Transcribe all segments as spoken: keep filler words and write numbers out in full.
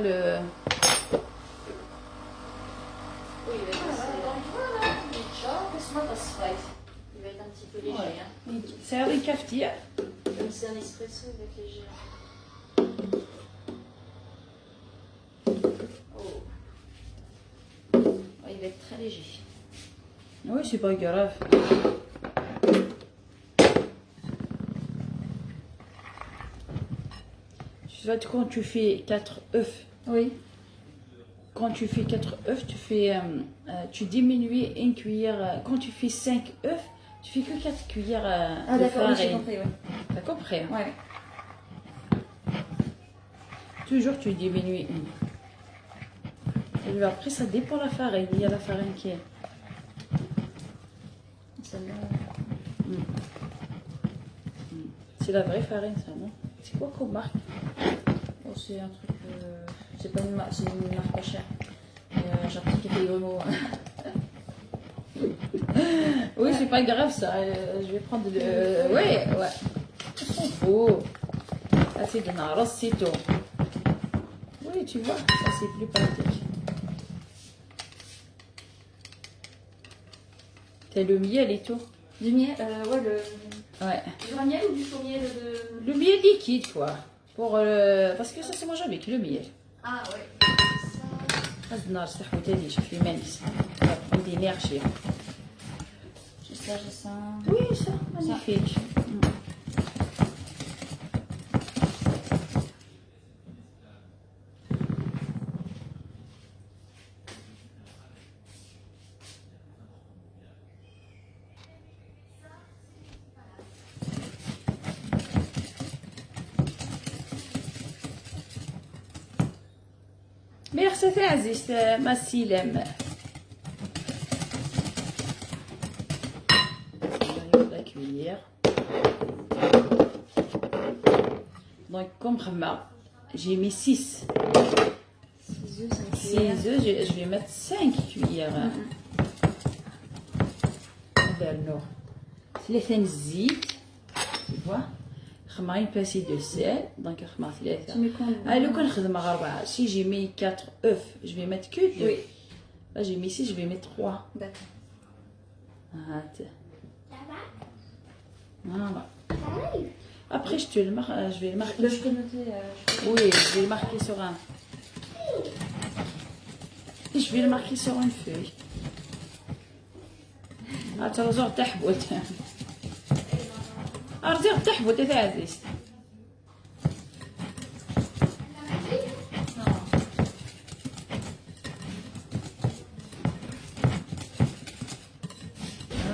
Le... Oui, il va être assez... Donc voilà, déjà, laisse-moi ta slide. Il va être un petit peu léger, hein. C'est une cafetière. Comme c'est un espresso, il va être léger. Oh. Ouais, il va être très léger. Oui, c'est pas grave. Tu vois, quand tu fais quatre œufs, oui, quand tu fais quatre œufs, tu fais, euh, euh, tu diminues une cuillère. Euh, quand tu fais cinq œufs, tu fais que quatre cuillères, euh, ah, de d'accord, oui, j'ai farine. Compris, oui. T'as compris, hein ? Ouais. Toujours, tu diminues une. Et puis après, ça dépend la farine. Il y a la farine qui est... Celle-là. Mm. Mm. C'est la vraie farine, ça, non ? C'est quoi comme marque ? Oh, c'est un truc, euh, c'est pas une marque, c'est une marque pas chère. Euh, j'ai l'impression qu'il y a des gros mots. Oui, c'est pas grave, ça. Euh, je vais prendre le... Ouais, ouais. On s'en fout. Ah, c'est de Naros, c'est tout. Oui, tu vois, ça, c'est plus pratique. T'as le miel et tout. Du miel, euh, ouais, le... Ouais. Du vrai miel ou du faux miel de... Le miel liquide, quoi. Pour, euh, parce que ça se mange avec le miel. Ah, ouais. Ça. خاص النار تستحوذ هذه، شوفي مانيس. Prendre d'énergie. J'ai ça, j'ai ça. Oui, ça, magnifique. Mm. Merci, Aziz, euh, ma silem. La cuillère. Donc, comme remarque, j'ai mis six. Six œufs, cinq cuillères. Six œufs, je, je vais mettre cinq cuillères. Mm, mm. هذا النوع. ثلاثة الزيت. Tu vois. خمرين pincée de sel. Donc خمر ثلاثة. Tu mets combien ? Ah, لو كان خدمة أربعة. Si j'ai mis quatre œufs, je vais mettre que deux. Oui. Là, j'ai mis six, je vais mettre trois. D'accord. هات. Voilà. Après, je te le mar-, euh, je vais le marquer. Là, je peux noter, euh, je peux... Oui, je vais le marquer sur un... Je vais le marquer sur une feuille. Ah, tu as raison, t'as... Ah, tu as raison, t'as...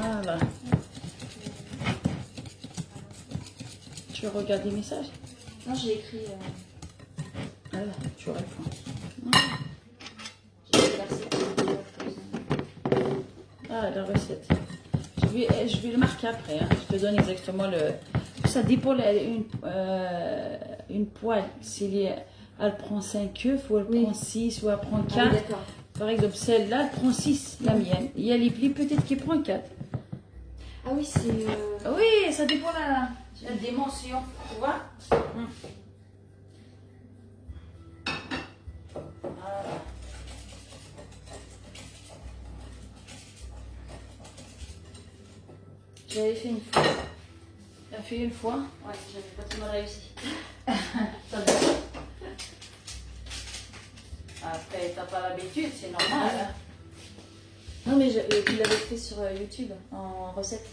Voilà. Tu regardes les messages ? Non, j'ai écrit, euh... Ah, tu réponds. J'ai écrit la recette. Ah, la recette. Je vais, je vais le marquer après, hein. Je te donne exactement le... Ça dépend, la- une, euh, une poêle. S'il y a, elle prend cinq œufs, ou elle... Oui. Prend six, ou elle prend... Ah oui, quatre. D'accord. Par exemple, celle-là, elle prend six, la mienne. Il y a les plus petites qui prennent quatre. Ah oui, c'est, euh... Oui, ça dépend la, la dimension, tu vois. Hmm. Voilà. J'avais fait une fois. T'as fait une fois ? Ouais, j'avais pas trop mal réussi. Ça dépend. Après, t'as pas l'habitude, c'est normal, hein. Non, mais je, euh, tu l'avais fait sur, euh, YouTube, en recette.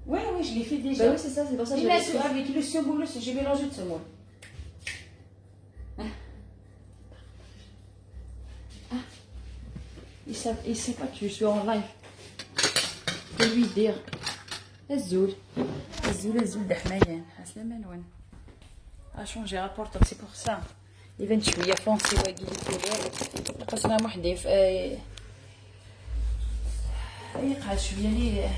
Oui, oui, je l'ai fait déjà. Bah oui, c'est ça, c'est pour ça que... Et là, j'avais fait avec le semoule aussi, j'ai mélangé le semoule. Ah. Ah. Il sait, il sait pas que je suis en live. Je vais lui dire. Azul. Azul, azul, d aḥmayan. Ɛeslama-nwen. A changer la porte, c'est pour ça. يبان شوية فرنسي واقي لي كولور. خاصنا واحد يف-، آه، يقعد شوية لي.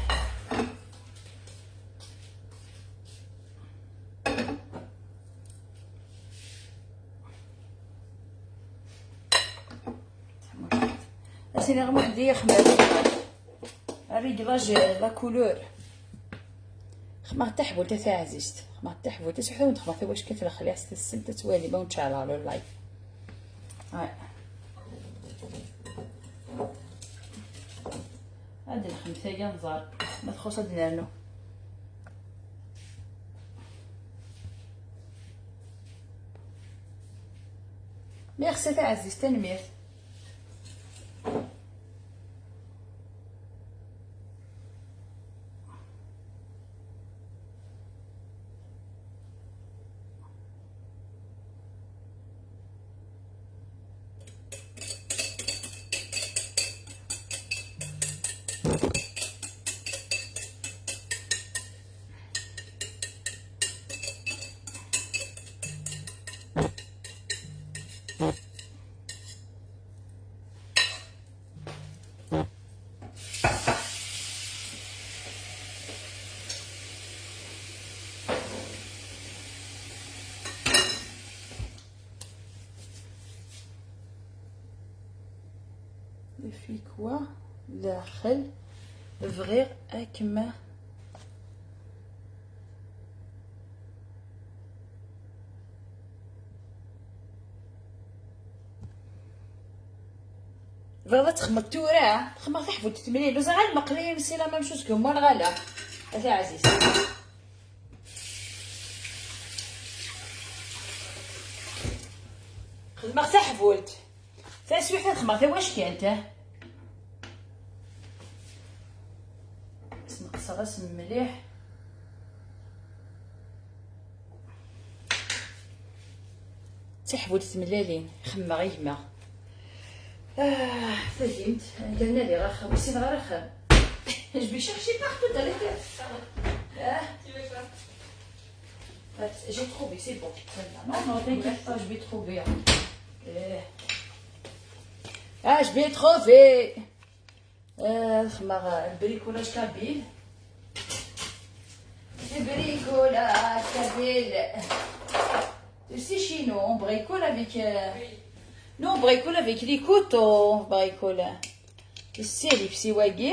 C'est vraiment des réglages, la couleur. Ma taḥbult a taɛzizt, ma taḥbult, asuḥ tawan txma tawac kat lexli as tessem tatwali ma ur nččar ɣer live. Ay. Ad nxem tagi nẓar ma txuṣ ad nernu. Merci taɛzizt, tanemmirt. Fikwa daxel, bɣiɣ ad kem- Tebɣiḍ ad texmeḍ tura? Xmeɣ taḥbult temlil. Ur ẓriɣ ara ma qlilen si la même chose que moi neɣ ala. A taɛzizt. Xedmeɣ taḥbult. Taswiḥt ad xedmeɣ tawackant. Sneqseɣ-as mliḥ. Tiḥbult tmellalin, xemmeɣ i gma. Ah, tagimt, anda nadiɣ axxam, ur ssineɣ ara axxam. Je vais chercher partout dans les caves. Ah. J'ai trouvé, c'est bon. Celle-là. Non, non, t'inquiète pas, je vais trouver, hein. Eh. Ah, je vais trouver. Euh, xemmeɣ, euh, le bricolage kabyle. Le bricolage kabyle. Tu sais, chez nous, on bricole avec, euh, nous, on bricole avec les couteaux, on bricole. Tu sais, les petits wagis.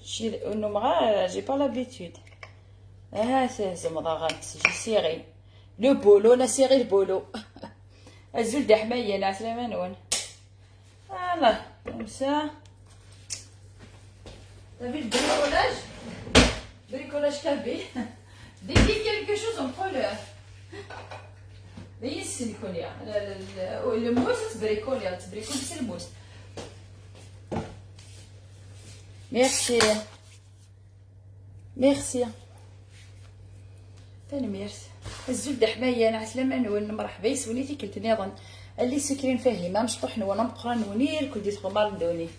J'ai pas l'habitude. Ah, c'est, c'est mon argent, j'ai serré. Le bolo, on a serré le bolo. Azul d aḥmayan, ɛeslama-nwen. Voilà, comme ça. T'as vu le bricolage? Bricolage kabyle. Dès qu'il y a quelque chose, on prend le. Mais ici, le collier. Le, le, le, le mousse, c'est bricolé, c'est bricolé, c'est le mousse. Merci. Merci. Tanemmirt. Azul d aḥmayan, ɛeslama-nwen, mṛeḥba yes-wen i tikkelt nniḍen. Alli sukrin Fahima, amecṭuḥ-nwen ameqqran-nwen irkel di tɣemmar n ddunit.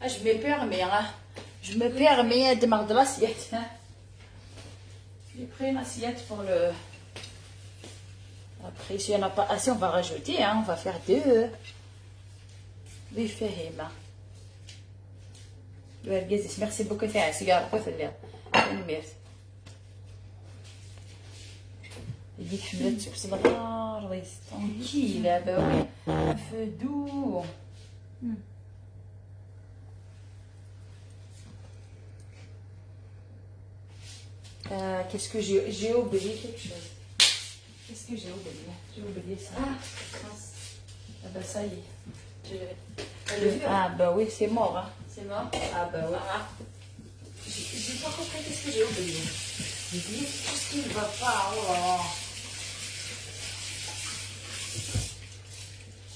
Ah, je me permets, hein. Je me permets de me redresser, hein. J'ai pris une assiette pour le. Après, si on n'a pas assez, on va rajouter, hein. On va faire deux. Oui, Fahima. Merci beaucoup, c'est un cigare, quoi, c'est le. Merci. Tagi tḥemmel ad tekks lɣar, tranquille, ah bah oui, un feu doux. Hmm. Euh, qu'est-ce que j'ai, j'ai oublié quelque chose. Qu'est-ce que j'ai oublié? J'ai oublié ça. Ah, mince. Ah bah ça y est. Je- Ah bah oui, c'est mort, hein. C'est mort? Ah bah oui. Ah. J'ai j'ai pas compris qu'est-ce que j'ai oublié. J'ai oublié tout ce qui ne va pas. Oh là là.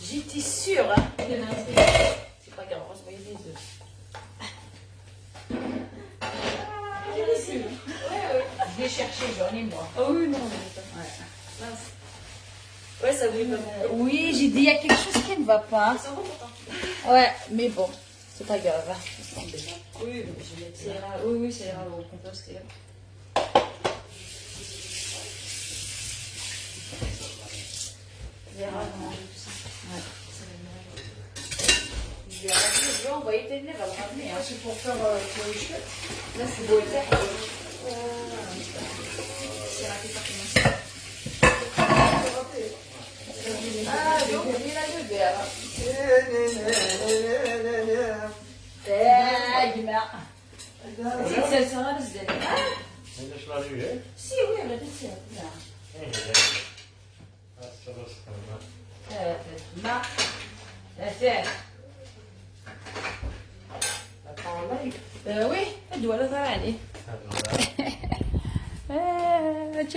J'étais sûre, hein. C'est pas grave, on va se mettre des œufs. Ah, je l'ai su. Ouais, ouais. Je l'ai cherché, j'en ai moi. Ah oui, non, mais attends. Ouais. Mince. Ouais, ça voulait pas. Oui, j'ai dit, il y a quelque chose qui ne va pas. Ça va pourtant. Ouais, mais bon. C'est pas grave, hein. Oui, mais je vais mettre ça. Oui, oui, ça ira au compost, et hop. Ça ira, on mange tout ça. Ouais. Ça va être bon. Je vais arranger, je vais envoyer tes nerfs à le ramener, hein. Ah, c'est pour faire, euh, pour les chiottes. Là, c'est beau, c'est beau. Euh,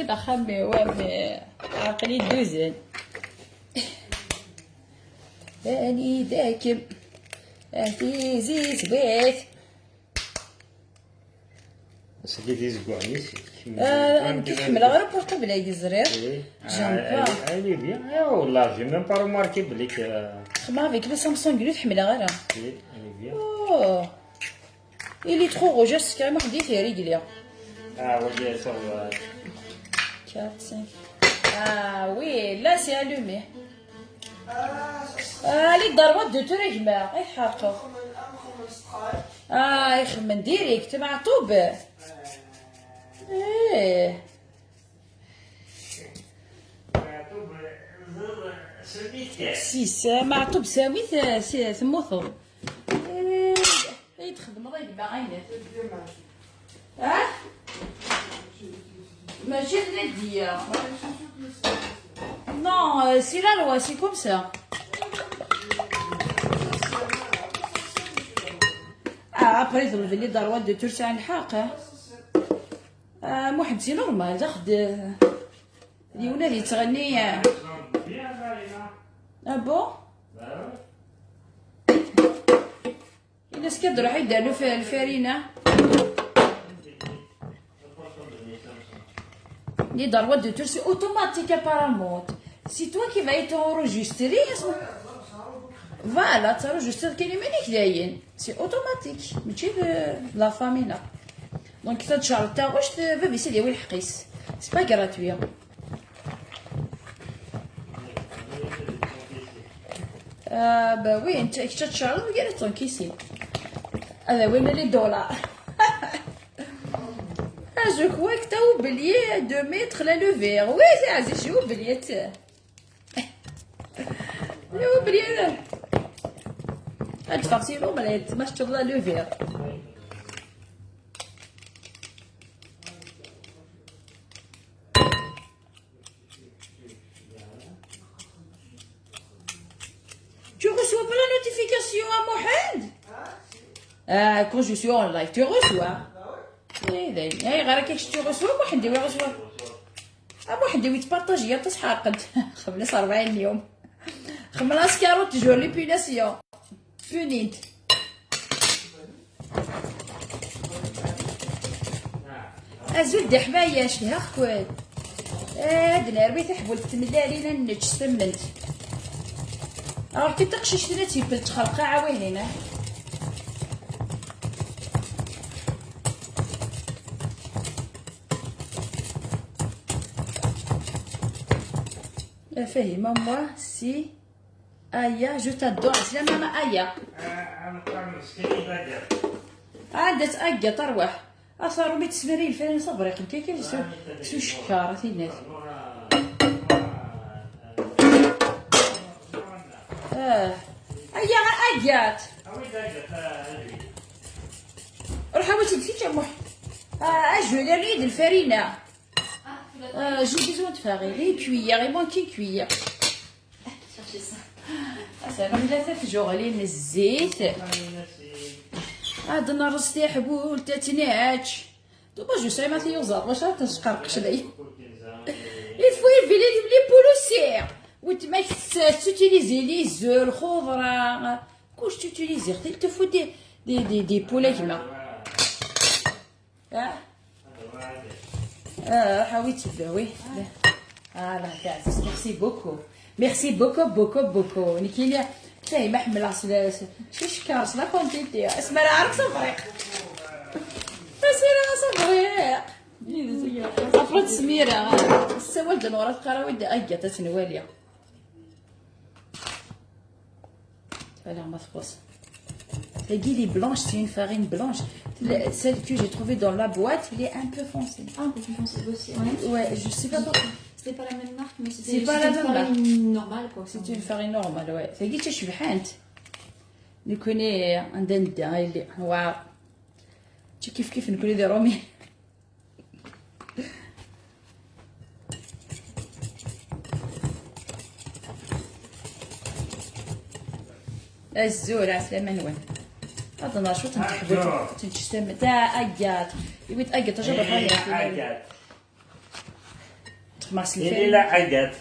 D axxam-iw, am, aql-i dduzen. Ani dakem. A tizi sbit. Sagi d izeggaɣen-is. Ah, nekk ḥemmleɣ ara portable-agi, ẓriɣ. Eh, j'aime pas. Ah, eh, eh, bien. Eh, والله, j'ai même pas remarqué belli que, euh, xedmeɣ avec le Samsung, ur t-ḥemmleɣ ara. Eh, eh, bien. Oh. Il est trop rouge, c'est carrément des régler. Ah, oui, bien sûr, ouais. Quatre, cinq. Ah oui, là c'est allumé. Ah, les droits d'auteur, a gma. Ay, ḥerqeɣ. Ah, ixemmem direct, Maɛṭub. Eh. Six, Maɛṭub Sami, t-, s-, temmuteḍ. Eh, ay txedmeḍ a gma, ɛinat. Ah? Mačči d Nadia. Non, euh, c'est la loi, c'est comme ça. Ah, après, tleb-iyi-d ṛṛwa de Tursi ɛni lḥeqq, eh? Ah, Muḥend, c'est normal, d axed-, d yiwen ad yettɣenni, eh. Ah bon? Ini-as kan ad ruḥ ad d-ternu f-, lfarina. Ni ṛṛwa de Tursi, c'est automatique apparemment. C'est toi qui vas être enregistré. Voilà, t'enregistres kan iman-ik dayen. C'est automatique. Mačči d, d la famille, non. Donc, ta tcerḍ taɣect, baba-s ad yawi lḥeqq-is. C'est pas gratuit. Ah, bah oui, انت كنت تشعل وقال لك كيسي. هذا وين les dollars. Ah, je crois que t'as oublié de mettre la levure. Oui, c'est عزيز, j'ai oublié. J'ai oublié. هاد فاغتي لو بلاد ما شفت لا لوفير. Tu reçois pas la notification, à Mohamed? Ah, quand je suis en live, tu reçois. Eh, dayen. Ayɣer akka, tu reçois, Mohamed, tu reçois. Ah, Mohamed, tu partages, ya, t'as حاقد. خمس أربعين يوم. خمس كاروت جور لي بيناسيون. Punit. Azul d aḥmaya, cedhaɣ-ken. Ad nerwi taḥbult n tmellalin, ad nečč s tamemt. Alors, ti taqcict-nni ad tt-yeppel ttxelqaɛa wihin, ah? Fahima, moi, si. Aya, je t'adore. Slama, ma Aya. Ah, dat Aya, tarwaḥ. A Faṛumi tesmari lfani s abriq, nekk akka s, s ucekkar, a tinat. Ah. Aya, a Agat. Ruḥ, awi-tt-id kečč, a Muḥ. Ah, ajbel, err-iyi-d lfarina. Ah, j'ai besoin de farine. Une cuillère, il manque une cuillère. Cherchez ça. Asa, tlata tjuɣlin n zzit. Ad nreẓ tiḥbult, ad tt-nečč. Dommage, ur sɛiɣ ma tiyuẓaḍ, wacu ara tesqerqec day. Il faut éviter les, les pollutions. Weltma-k tettutilizi les œufs, lxeḍra. Kullec tettutilizi. Il te faut des, des, des, des poulets, gma. Ah. Ah, ah, oui, tu peux, oui. Ah, la, merci beaucoup. Merci beaucoup, beaucoup, beaucoup. Nekk, Fahima, ḥemmleɣ s la, s, s ucekkar, s la quantité. Asma ara ɛerq s abriq. Asma ara ɛerq s abriq. Après, Smira, ssawal-d Nora, teqqar-awi-d aggaṭ ad tt-nwali. Voilà, ma txuṣ. Tagi, les blanches, c'est une farine blanche. Le- Celle que j'ai trouvée dans la boîte, elle est un peu foncée. Ah, un peu foncée aussi, ouais. Ouais, je sais pas pourquoi. C'était pas la même marque, mais c'était C'est pas c'était la une même marque. Farine normale, quoi. C'est une farine normale, ouais. Tagi, d tacebḥant. Nekkni, anda nedda, yelli. Waw. Mačči kif kif nekkni d Iṛumiyen. Azul, ɛeslama-nwen. Ad nɛer cwiṭ n teḥbult, ad tt-nečč s tament. Ta aggaṭ. Iwi-d aggaṭ, ajabeṛ. Eh, aggaṭ. Mass Lfal. Lila Agathe.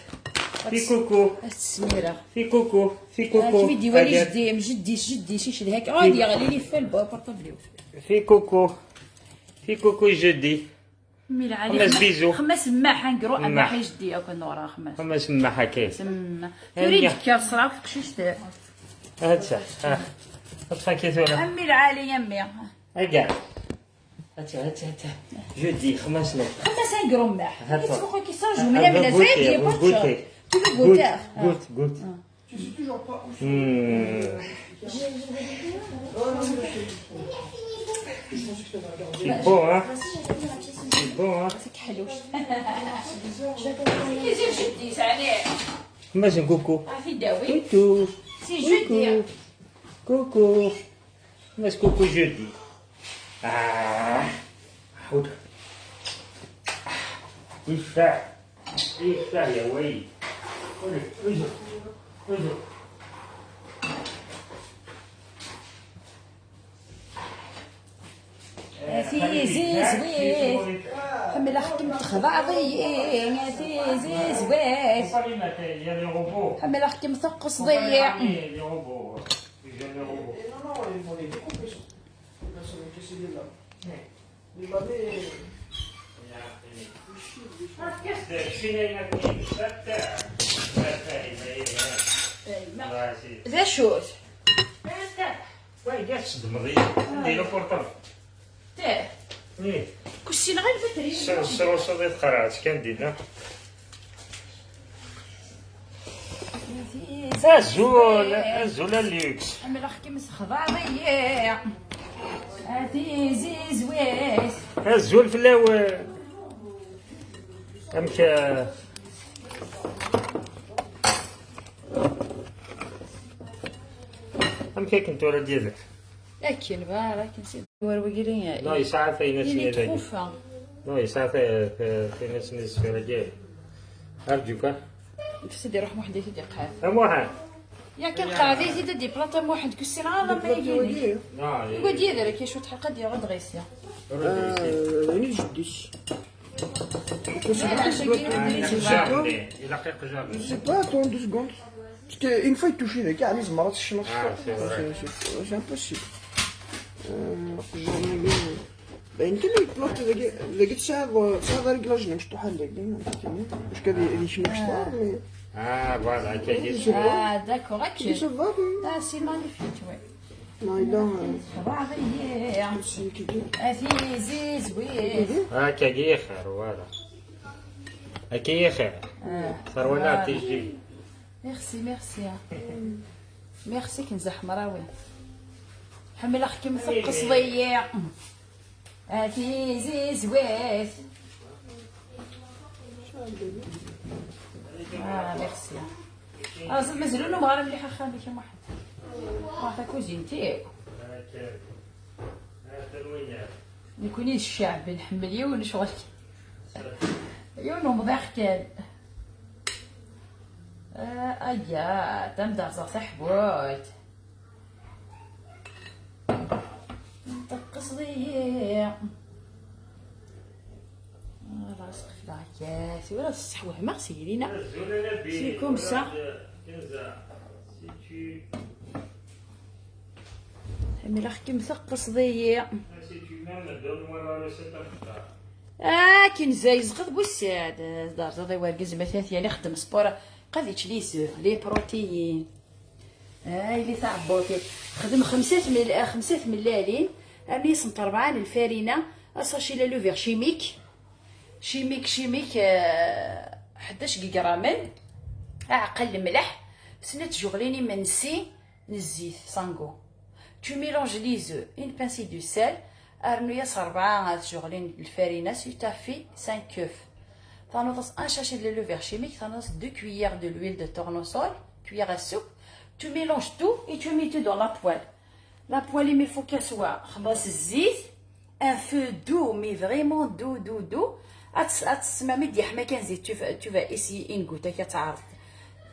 Fi coucou. As-tt-smireɣ. Fi coucou. Fi coucou. Akken i d-iwali Agathe. Jeddi, jeddi, jeddi, si cedha-k. Oh, ad yeɣli yifel, bo, portable-iw. Fi coucou. Fi coucou, jeddi. Mmi lɛali. Xemmas bisous. Xemmas mmaḥ, angro, mmaḥ. Mmaḥ i jeddi, akk nura, xemmas. Xemmas mmaḥ, akka. Semma. Tura i d-tekker ṣṣra, teqcict. Atta, ah. Aṭṭef akka tura. A mmi lɛali, a mmi. Agathe. Atta, atta, atta. Jeudi, xemmas-nni. Xemmas angro mmaḥ. Atta. Yettmuqul ki ça, je me lève la veille, il est pas cher. Tu veux goûter ? Goûte, goûte. Hmm. C'est bon, hein ? C'est bon, hein ? Xemmas-nni, coucou. Coucou. C'est jeudi. Coucou. Coucou. Xemmas-nni, coucou, jeudi. Ah. Ḥud. Ah. Ifa. Ifa ya wayi. Ḥud. Ḥud. Ḥud. A tizizwit. Ḥemmleɣ-kem texḍaḍ-iyi, a tizizwit. Ḥemmleɣ-kem teqqseḍ-iyi. D acu-t? Wa, iga tseddmeḍ-iyi. Anda yella portable? Teh. Ih. Kussineɣ albatriya. Tesrusuḍ i tqerɛet kan dinna. Azul, azul a Lux. Ḥemmleɣ-kem texḍaḍ-iyi. A tizizwit. Azul fell-awen. Amek, eh, amek akken tura d yid-k? Akken, bar, akken si war wigili. Non, yesɛa taynas-nni dagi. Txufa. Non, yesɛa ta-, ta-, taynas-nni zeffir-agi. Arǧu kan. Tessa di Ruḥ Muḥend i t-id-iqɛed. A Muḥend! Yakan qɛed-it-id ad d-iplata Muḥend, kussineɣ ala ma yegini. Yegwa-d yidir akka cwiṭ ḥelqa d-yaɣ-d ɣisi. Win i jeddi-s. Je sais pas, attends deux secondes. Parce que une fois il touche avec, elle se marre, c'est, c'est, c'est impossible. Euh, باين كان يتنط داك، داك تسعة، تسعة ديال الكلاج اللي مشطوحة داك، باش كان يشمي شطار، mais Ah, voilà, كاين. Je sais pas. Ah, d'accord, ok. Ça va, mais Ah, c'est magnifique, oui. Non, il a, euh, c'est qui dit. Ah, c'est, c'est, oui. هكا يا خير، voilà. هكا يا خير. آه. صار ولا Voilà. تيجي. Merci, merci. Merci كنزة حمراوي. حمل أخ كم ثقص ضيع. هاتي زيزوات. آه، merci. آه، زعما مازالوا لهم غير مليحة خالي كما واحد. واحد كوزينتي. نكوني الشعب نحمل يون شغل. يون ومضيع كان. آه، أيا، تم دار صح بوت. تقصدي. آه، لا، سقف العكاس. ولا الصح وهمة سيرينا. C'est comme ça. حمل أخ كم ثقص ضيع. آه، كي نزاي زغد بوساد. دار زاد يوارقز مثلا يعني خدم سبور. قد يتشليسو، les protéines. آه، اللي تاع بوتي. خدم خمسة مل-، آه، خمسة ملالين. أمي صنت أربعة الفارينة. أساشي لا لوفير شيميك. شيميك، شيميك، آه، حداش غرامن. أعقل الملح. سنة جوغليني منسي. نزيت سانغو. Tu mélanges les œufs, une pincée de sel, أرنو ياس أربعة تجوغلين الفارينة, c'est à fait cinq œufs. تنوضس un sachet de levure chimique, تنوضس deux cuillères de l'huile de tournesol, cuillère à soupe. Tu mélanges tout et tu mets tout dans la poêle. La poêle, il faut qu'elle soit خمس الزيت, un feu doux, mais vraiment doux, doux, doux. أتس-، أتسمى مدي حما كان زيت, tu vas, tu vas essayer une goutte, كتعرف.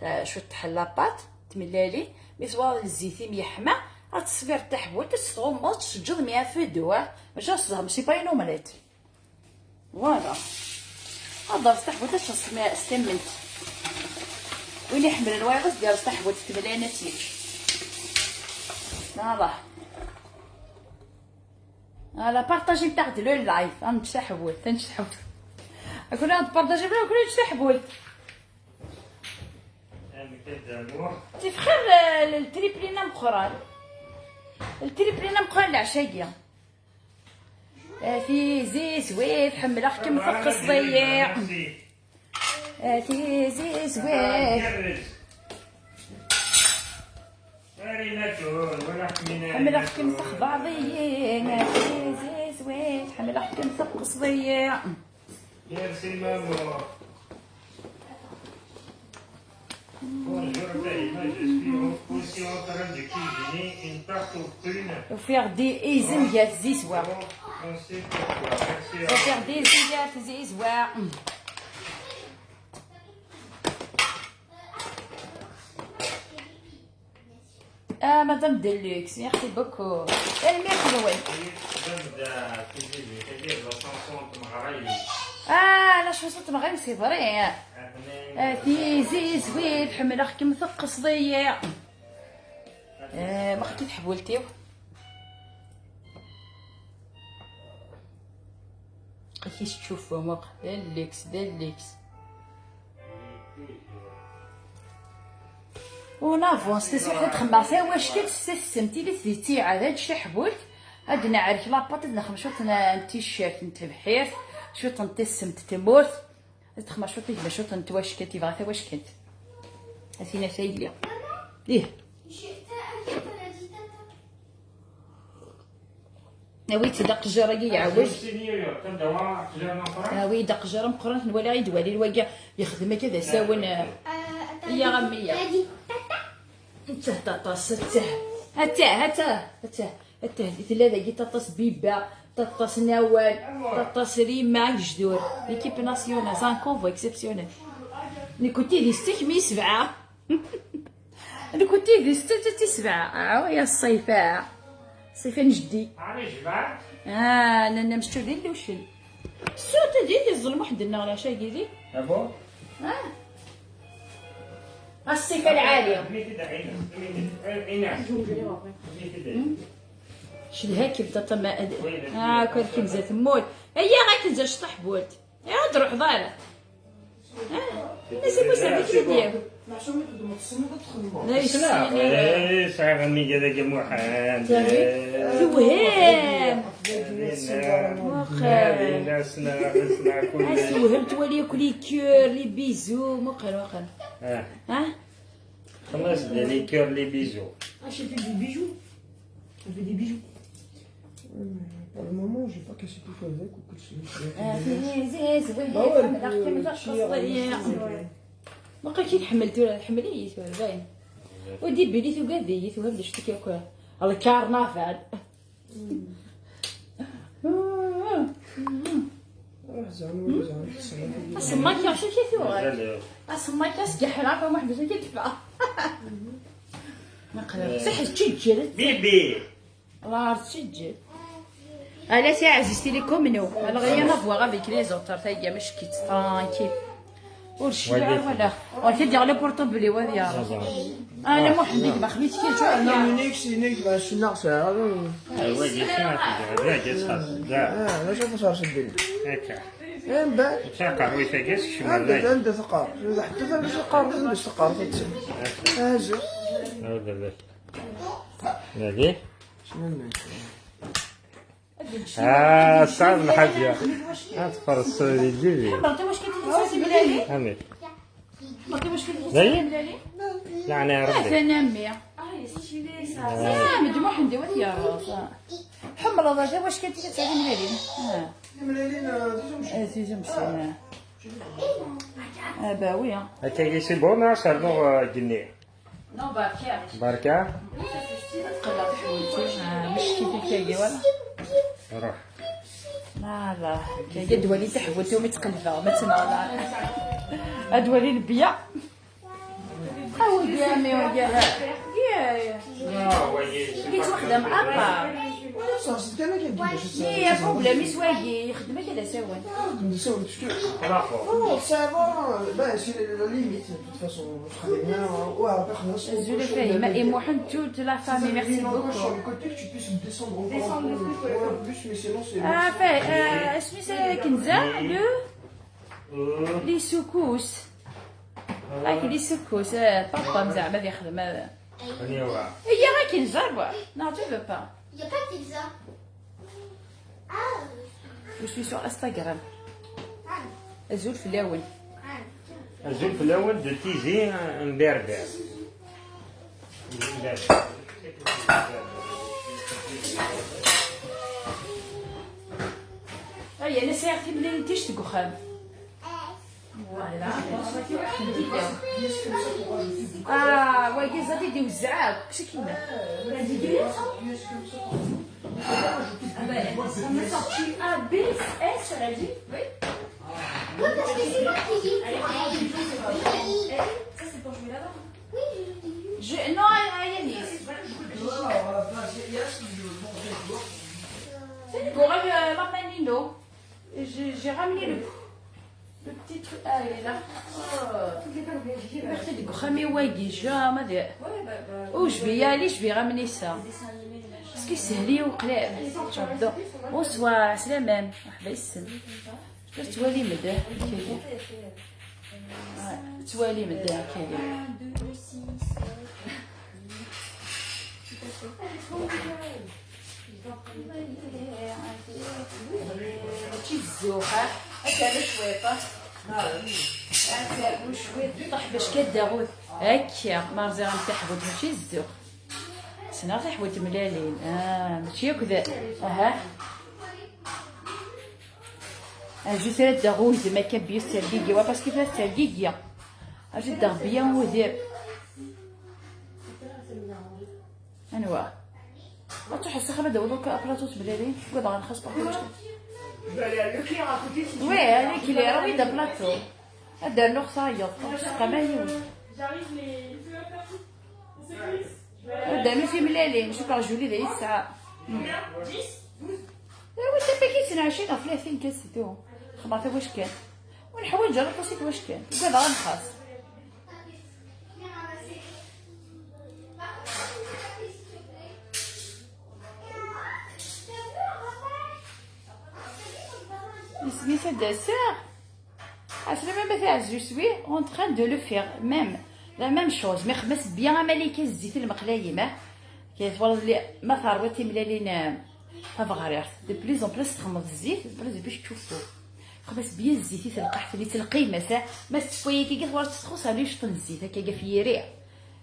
آه، شوية تحل la pâte, تملالي, mais صواب الزيت يحمى, أتصفير تحبوت, تستغمض, تسجد مية في دوا. ماشي الصدام, c'est pas une omelette. Voilà. Ad ḍerz taḥbult ad txeṣṣem s tammelt. Win iḥemmlen wayeḍ ad s-d-yerẓ taḥbult temlanat-ik. Voilà. Voilà, partagim-aɣ-d le live. Ad nečč taḥbult, ad nečč taḥbult. Akun ad partagim, akun ad nečč taḥbult. Tif xir, eh, le triplin ameqqran. Le triplin ameqqran leɛca-agi. A Tizi Zwir, ḥemmleɣ-kem teqqesḍ-iyi. A Tizi Zwir. Ḥemmleɣ-kem texḍaḍ-iyi. A Tizi Zwir, ḥemmleɣ-kem teqqesḍ-iyi. Merci, maman. Bonjour, Fatima. Je suis en- aussi en train de cuisiner une tarte aux prunes. Ufiɣ-d izem gar tzizwa. On sait pourquoi. Merci à vous. Ufiɣ-d izem gar tzizwa. Ah, Madame Deluxe, merci beaucoup. Tanemmirt-nwen. Ah, la chanson n tmeɣra, c'est vrai. A Tizi Zwir, ḥemmleɣ-kem teqqesḍ-iyi. Eh, ma xkit ḥbultiw. Ak-is tcufum, d alliks, d alliks. Unavons, tasuḥ ad xemmeɣ tawackelt s tsemt ilit di ttiɛad, ad taḥbult, ad nɛerk lapaṭ, ad nexdem cwiṭ n, n ticcert n tebḥirt, cwiṭ n tsemt n tmurt, ad texmeɣ cwiṭ i gma, cwiṭ n twackelt, yebɣa tawackelt. A tina tayli. Ih. Awi-d aqejjar-agi yeɛwej. Awi-d aqejjar ameqqran, nwala i d-wali wagi yexdem akka d asawen, eh, ya a mmi. Attah, taṭas, attah. Attah, attah, attah, attah. Tella dagi taṭas biba, taṭas n awal, taṭas rima, agejdur. L'équipe nationale, c'est un convoi exceptionnel. Nekkenti di stak mi sebɛa. Nekkenti di setta d tis sebɛa. Ah, ya ṣṣifa. Ṣṣifa n jeddi. Ah, nanna mecčur d illucen. Ssuta di tiẓel Muḥend nneɣ leɛca gidi. Ah bon? Ah. A ṣṣifa lɛali. Cedha-kem taṭama. Ah, kwerkim zat mmut. Aya ɣakken za cṭaḥ bult. Aya ad ruḥeḍ ara. Ah, mais c'est possible, c'est bien. Ssneɣ, eh, sɛiɣ amiga dagi Muḥend. Tewhem. Hadi, la ssneɣ, la ssneɣ kullec. Tewhem, twali akk les cœurs, les bisous, muqel, muqel. Ah. Ah? Xellas-d les cœurs, les bisous. Ah, j'ai fait des bijoux. J'ai fait des bijoux. Pour le moment, j'ai pas cassé tout avec ou que c'est. Ah, c'est, c'est, c'est vrai, bah ouais, ḥemmleɣ-kem, euh, taxeṣṣeḍ-iyi. Waqil kif tḥemmel tura, tḥemmel-iyi tura, dayen. Ur d-ibili tugad-iyi, tugar d acu-t-ik akk. Lkarnaval. Ruḥ zeɛma, ruḥ zeɛma, tessneḍ. Asemmak-a, acu akka tuɣal? Mazal. Asemmak-a seg ḥraq, a Muḥend, acu akka yeffeɣ? Naqla. Saḥ, tettǧiǧǧel. Bibi. Ɣer tettǧiǧǧel. Ala, c'est Aziz Télécom, non. Alors, rien à voir avec les autres, tagi, mačči kit, tranquille. Ur cfiɣ ara wala. Ur t-id-yeɣli portable-iw ad yeɛreq. Ala Muḥend, i yebɣa xmit kil tura. Inek, inek, ma cennaɣ sɛiɣ. Ah, wagi, sɛiɣ, wagi, sɛiɣ. Ah, d acu ad tṣerṣeḍ din? Akka. Eh, mbeɛd. Akka aqerruy-tagi, sekcem. Anda, anda teqqar? Ḥetta anda teqqar, anda teqqar, ḥetta. Ah, ziɣ. Ah, baba. Nadi. Ah, tesɛiḍ lḥaǧa. Ad tferṣ di lǧibi. Amek? Dayen? Leɛna ya Rebbi. Atan a mmi. Ah, Medi Muḥend, iwet yerreẓ. Tḥemmleḍ tawackant i tesɛiḍ imlalin? Ah. Imlalin, ah, tizi Mecsin. Ah, tizi Mecsin, ah. Ah, bah oui, hein. Akka, c'est bon, ah, ça va, euh, gagner. Non, berka. Berka? Tqelleq teḥwelti, ah, mecki tikagi wala? Ruḥ. Ah, la, kagi ad wali taḥwelti umi tqelbeɣ, ma tneɣ la. Ad wali lebya. Awdi, a mmi, wagi. Yettwaxdam à part. Ni problème, is wagi yexdem akka d asawen. Bravo. Non, ça va, ben, c'est la limite, de toute façon. Azul a Fahima et Mohamed, toute la famille, merci beaucoup. Sur le côté que tu puisses descendre encore un peu. Ouais, plus, mais sinon, c'est... Ah, Fah-, euh, est-ce que c'est Kenza, le, les secousses? Ah, les secousses, euh, papa, mais ça, mais ça, mais... Ici, il y a Kenza, quoi. Non, tu veux pas. Il y a pas de pizza. Je suis sur Instagram. Azul fell-awen. Azul fell-awen de Tizi, euh, en berbère. Aya, la sɛiɣ timlilin tict deg uxxam. Voilà. Ah, wagi ẓad i d-iwezzeɛ akk, kečč akken. Ah ben, ça me sort A B S, elle a dit. Oui. Oui, parce que c'est moi qui dis. Ça, c'est pour jouer là-bas. Oui, je l'ai vu. Je, non, à, à Yanis. C'est le goal, euh, Mamanino. J'ai, j'ai ramené le, le petit truc. Ah, il est là. Oh. Merci de grammer wagi, je, ah, ma dire. Oh, je vais y aller, je vais ramener ça. Parce que c'est lié au club. J'adore. Bonsoir, c'est la même. مرحبا يسلم. Tettwalim-d, ah, kili. Ah, tettwalim-d, ah, kili. Mačči d zzux, ha? Ad ternu cwiṭ, ha? Ad ternu cwiṭ. Ṭeḥ bac kan d aɣud. Akka, ma rẓiɣ am taḥbult, mačči d zzux. Ssneɣ taḥbult mlalin. Ah, mačči akk d, aha. Ajut ara d-aɣ udem akka bya s tergigi, wa parce que fell-as tergigi. Ajut d-aɣ bya udem. Anwa? Ad truḥ s axxam ad d-awiḍ akk aplaṭu teblalin, ugadeɣ ad nxaṣ partout. Oui, avec les, ah oui, d aplaṭu. Ad d-rnuɣ tayeḍ, ur tesqam yiwen. Ad d-rnu timellalin, cukkeɣ Julie d ay tesɛa. Awi tapakit n ɛecrin ɣef tlatin kan, c'est tout. Xemmer tawackant. Ur neḥwaǧ ara aṭas i twackant. Ugadeɣ ad nxaṣ. Isem-is ad d-aseɣ. Aslama ma teɛzu swi, on train de le faire, même, la même chose. Mi xemmes bien amalika zzit lmeqlayem, eh? Kay twalaḍ li ma terwiḍ timlalin, eh, tabeɣrirt, de plus en plus txemmeḍ zzit, de plus en plus tcuffu. Xemmes bien zzit i telqaḥt-nni, telqim-as, eh? Ma s-tefwa yakagi twalaḍ txuṣṣ ɛli ciṭ n zzit, akka ɣef yiri.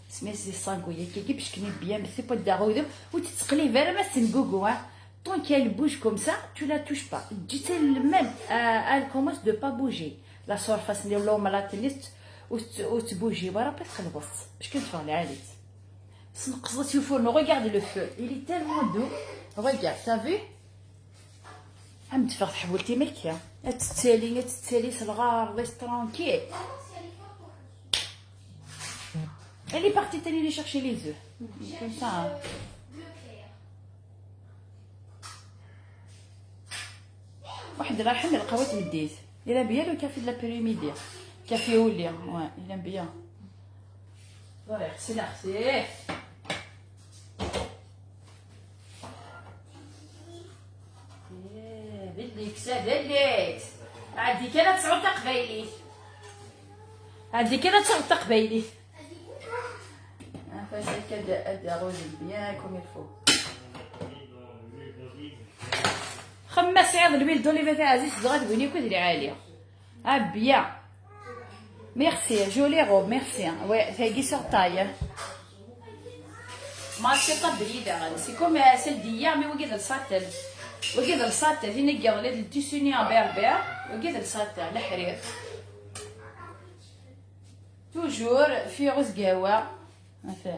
Smith di sangu yakagi, parce que bien, mais c'est pas de la rodem, ou tu te clé vers ma c'est gogo, hein. Tant qu'elle bouge comme ça, tu la touches pas. Ǧǧet-tt elle-même, euh, elle commence de pas bouger. La surface, les lomes, la tennis, ou tu, ou tu bouges, voilà, pas très loin. Parce que tu vas aller. Regarde le feu, il est tellement doux. Regarde, t'as vu? Am teffeɣ tḥewwelt-im akka. Ad tettali, ad tettali s lɣerḍ, c'est tranquille. Elle est partie aller chercher les œufs. Comme ça, hein. واحد راه يحمل القهوة تمديت. Il aime bien le café de l'après-midi. Café au lait, ouais, il aime bien. Bon, merci, merci. Eh, belli ksa, belli. Ɛeddi kan ad tesɛuḍ taqbaylit. Ɛeddi kan ad tesɛuḍ taqbaylit. Anef-as akka ad, ad aɣ-udem bien comme il faut. Xemma sɛiḍ l'huile d'olive a taɛzizt, dɣa tewwin akk d lɛali. Ah bien. Merci, jolie robe, merci. Ouais, tagi sur taille. Ma c'est pas bri daɣen. C'est comme, euh, celle d'hier, mais wagi d lsatel. Wagi d lsatel, tin i yeɣli d tissu-nni en berbère. Wagi d lsatel, leḥrir. Toujours fi uzgawa. Ata.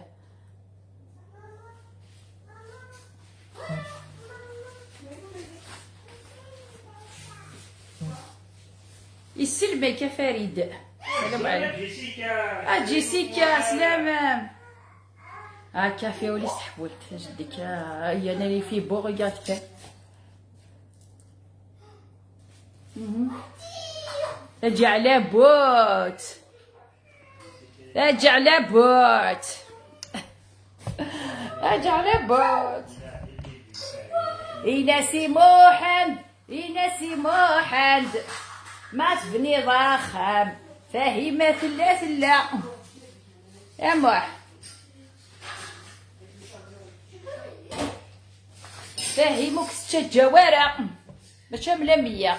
Isellem-ak a Farid. Salam aleykum. Jessica. Ah, Jessica, slam. Ah, café وليس تحولت جدك. Ah, il y en a les filles beaux, regarde كيف. Mhm. رجع لابوت. رجع لابوت. رجع لابوت. إيناس محمد، إيناس محمد، ما تبني ضخم، فهي ما ثلا ثلا. يا موح. فهمك ستة جوارة. ماشي ملا مية.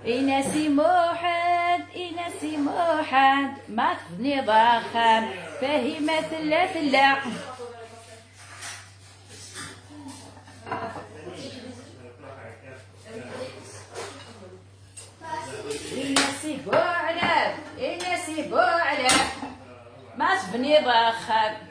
إيناس محمد، إيناس محمد، ما تبني ضخم، فهي ما ثلا ثلا. إيناس بوعلام، إيناس بوعلام، ما تبني ضخم.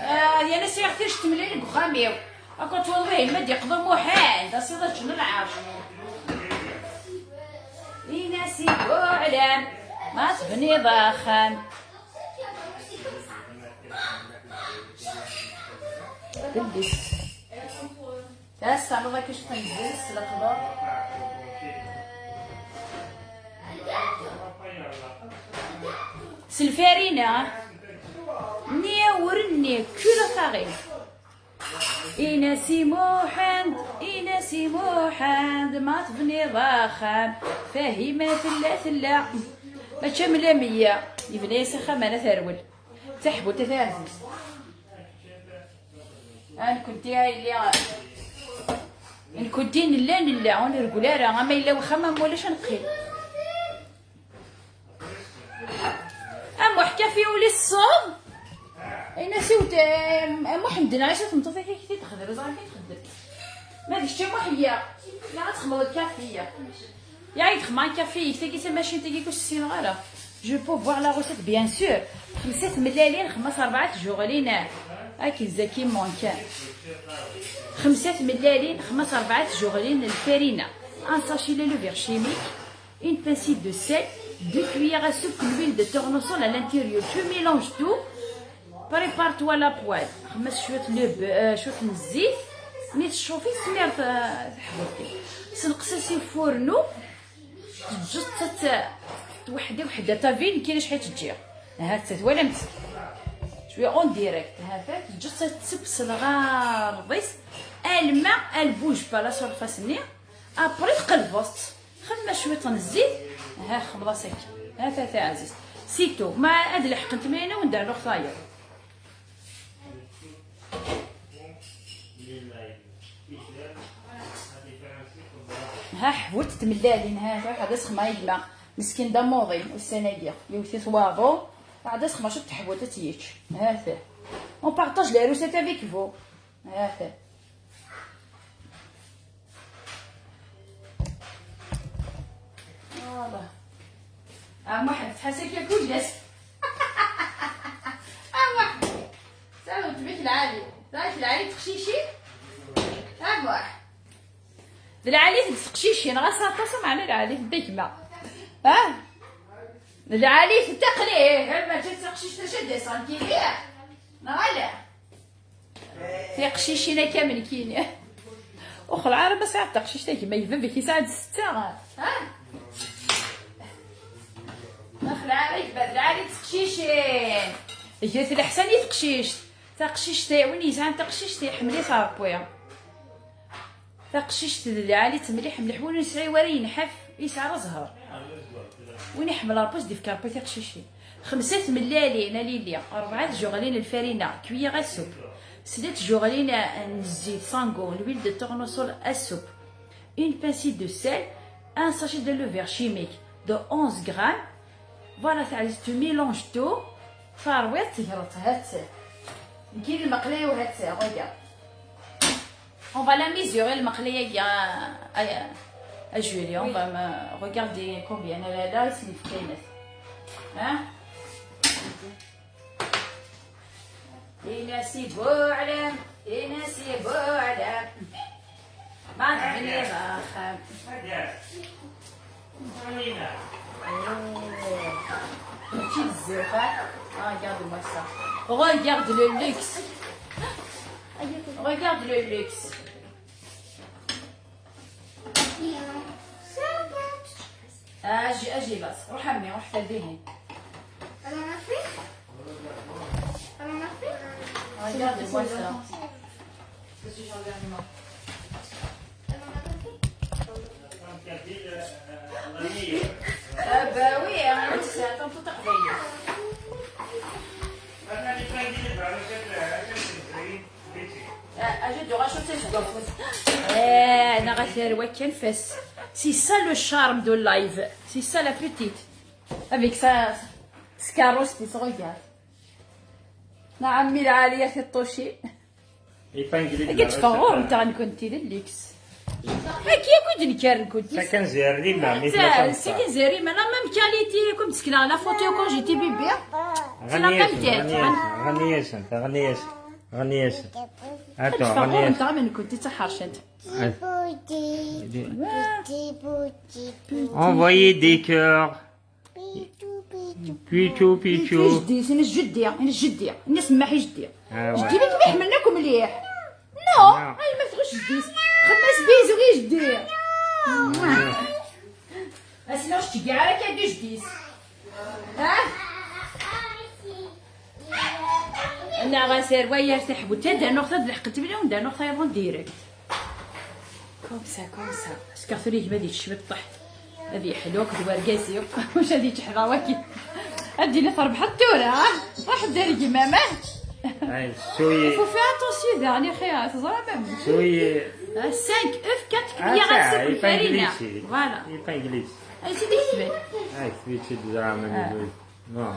آه، يا ناس، يا أختي، شفت مليل قخاميو. أكو تولوه ما ديقضو محال، دا سيدة جن العرش. إيناس بوعلام، ما تبني ضخم. تلبس. تاسع الله كيش تنزل الخضر. سلفارينا. نيا ورني كل ثغي. إيناس محمد، إيناس محمد، ما تبني ضخم، فهي ما ثلا ثلا. ماشي ملا مية، يبني سخة ما نثرول. تحبو تتعزز. أنا كنت يا اللي، أنا كنت نلا نلا، ونرقل أرى، أما إلا وخا ما مولاش نقيم. أموح كافي ولي الصوم. أين سوت؟ أموح ندنا عايشة تمطوطي كي كي تخدر، زعما كي تخدر. ما ديش شي محية. لا تخمر الكافية. يا عيد خمان كافي، تيجي تما شي تيجي كوش السين غارة. Je peux voir la recette, bien sûr. خمسة ملالين، خمس أربعة جوغلين. أكي زكي مونكان. خمسة ملالين، خمس أربعة جوغلين الفارينة. Un sachet de levure chimique. Une pincée de sel, deux cuillères à soupe d'huile de tournesol à l'intérieur. Tu mélanges tout. Prépare-toi la poêle. خمس شوية لب، آه، شوية من الزيت. مي تشوفي سمير، آه، تحبطي. سنقصي سي فورنو. تجي تت-، وحدة وحدة. تافين كاين شحال تجي. ها تت-، ولا مسك. شوية اون ديريكت. ها فات. تجي تتسبسل غا رضيس. الماء، البوج با لا سورفاس ني. ابري تقلبصت. خدمة شوية تاع الزيت. ها خملاص هكا. ها ثلاثة عزيز. سيتو. ما هاد الحق انت مينا وندير له خطاير. ها حبوت تملالين. ها، ها، هذا سخما يجمع. مسكين دا موضي والسناقير. يوتي ثواضو. هذا سخما شو تحبوت تيتش. ها، ها. On partage les recettes avec vous. ها، ها. والله. اه، محمد، تحسك يا كل جاس. اه، محمد. ساوت بك العالي. رايك العالي تخشيشي؟ اه، محمد. العالي تقشيشي، نغا ساطا سمعنا العالي تديكما. اه؟ العالي تتقليه، غير ما جات تقشيش تشد سنتيمتر. نغا لا. تيقشيشينا كامل كيني. اخ العرب ساعة تقشيش تاكي ما يبان بك يساعد ستة. ها؟ اخ العرب بعد العالي تقشيشين. جات الحسن يتقشيش. تقشيش تي، وين يزعم تقشيش تي حملي تربويا. تقشيشت د العالي تمليح مليح، وين يسعي ورا ينحف، يسعى راه زهر. وين يحمل ربوز ديف كاربي تقشيشين. خمسة ملالين ليليا، أربعة جوغلين الفرينة، كويغ السوب. سلت جوغلين الزيت سانغو، l'huile de tournesol السوب. Une pincée de sel, un sachet de levure chimique de onze grammes. Voilà, ça, tu mélanges tout. Farwet, هات. نكيل المقلية وهات، regarde. On va la mesurer المقلية يا، يا، يا جوليا. On va me regarder combien elle a là, c'est une ها؟ إيناس بوعلام، إيناس بوعلام. Regarde-moi ça. Regarde le luxe. Regarde le luxe. اجي اجي بس، روح عمي، روح تدهن. Regarde-moi ça. Ah bah oui, hein, c'est un peu tardé. Ah, j'ai dû rajouter ce goût. Eh, انا غثير وكان فاس. C'est ça le charme de live. C'est ça la petite. Avec sa, sa carrosse qui se regarde. نعم العالية في الطوشي. Épinglé. كتفغر نتا نكون تي لليكس. هاكي كنت نكار نكون. سكن زير لي ما ميت لا سكن زير لي ما لا ميم كاليتي كنت سكنا لا فوتو كون جيتي بيبي. C'est la même tête. غنياش انت، غنياش انت، غنياش انت. غنياش انت. Attends, غنياش انت. من كنت تحرشنت. Envoyer des cœurs. Pichou, pichou. Pichou, pichou. جدي، انا جدي، انا جدي، انا سماحي جدي. آه، جدي واحد. لك ما يحملناكم مليح. نو، آه. هاي ما تغش جديس. خمس بيزو غير جدي. اسنا واش تجي على كادو جديس. ها؟ انا غسير ويا تحبو تا دا نقطه لحقت بلي وندا نقطه يبون ديريكت. كومسا، كومسا. سكرتو لي جبادي تشبي الطح. هذه حلوك دوار كازيو. واش هذه تحضر واكي؟ هذه اللي تربح التورة، ها؟ راح دار جمامه. هاي، شوية. فو فيها اتونسيون ذا، على خير، تزرع بهم. شوية. خمسة اف كانت آه، كبيرة، صح، غتسوق يبقى الفرينة. إنجليزي. فوالا. يبقى إنجليزي. اي سيدي كتبت. هاي، سويتشي زعما آه. نو.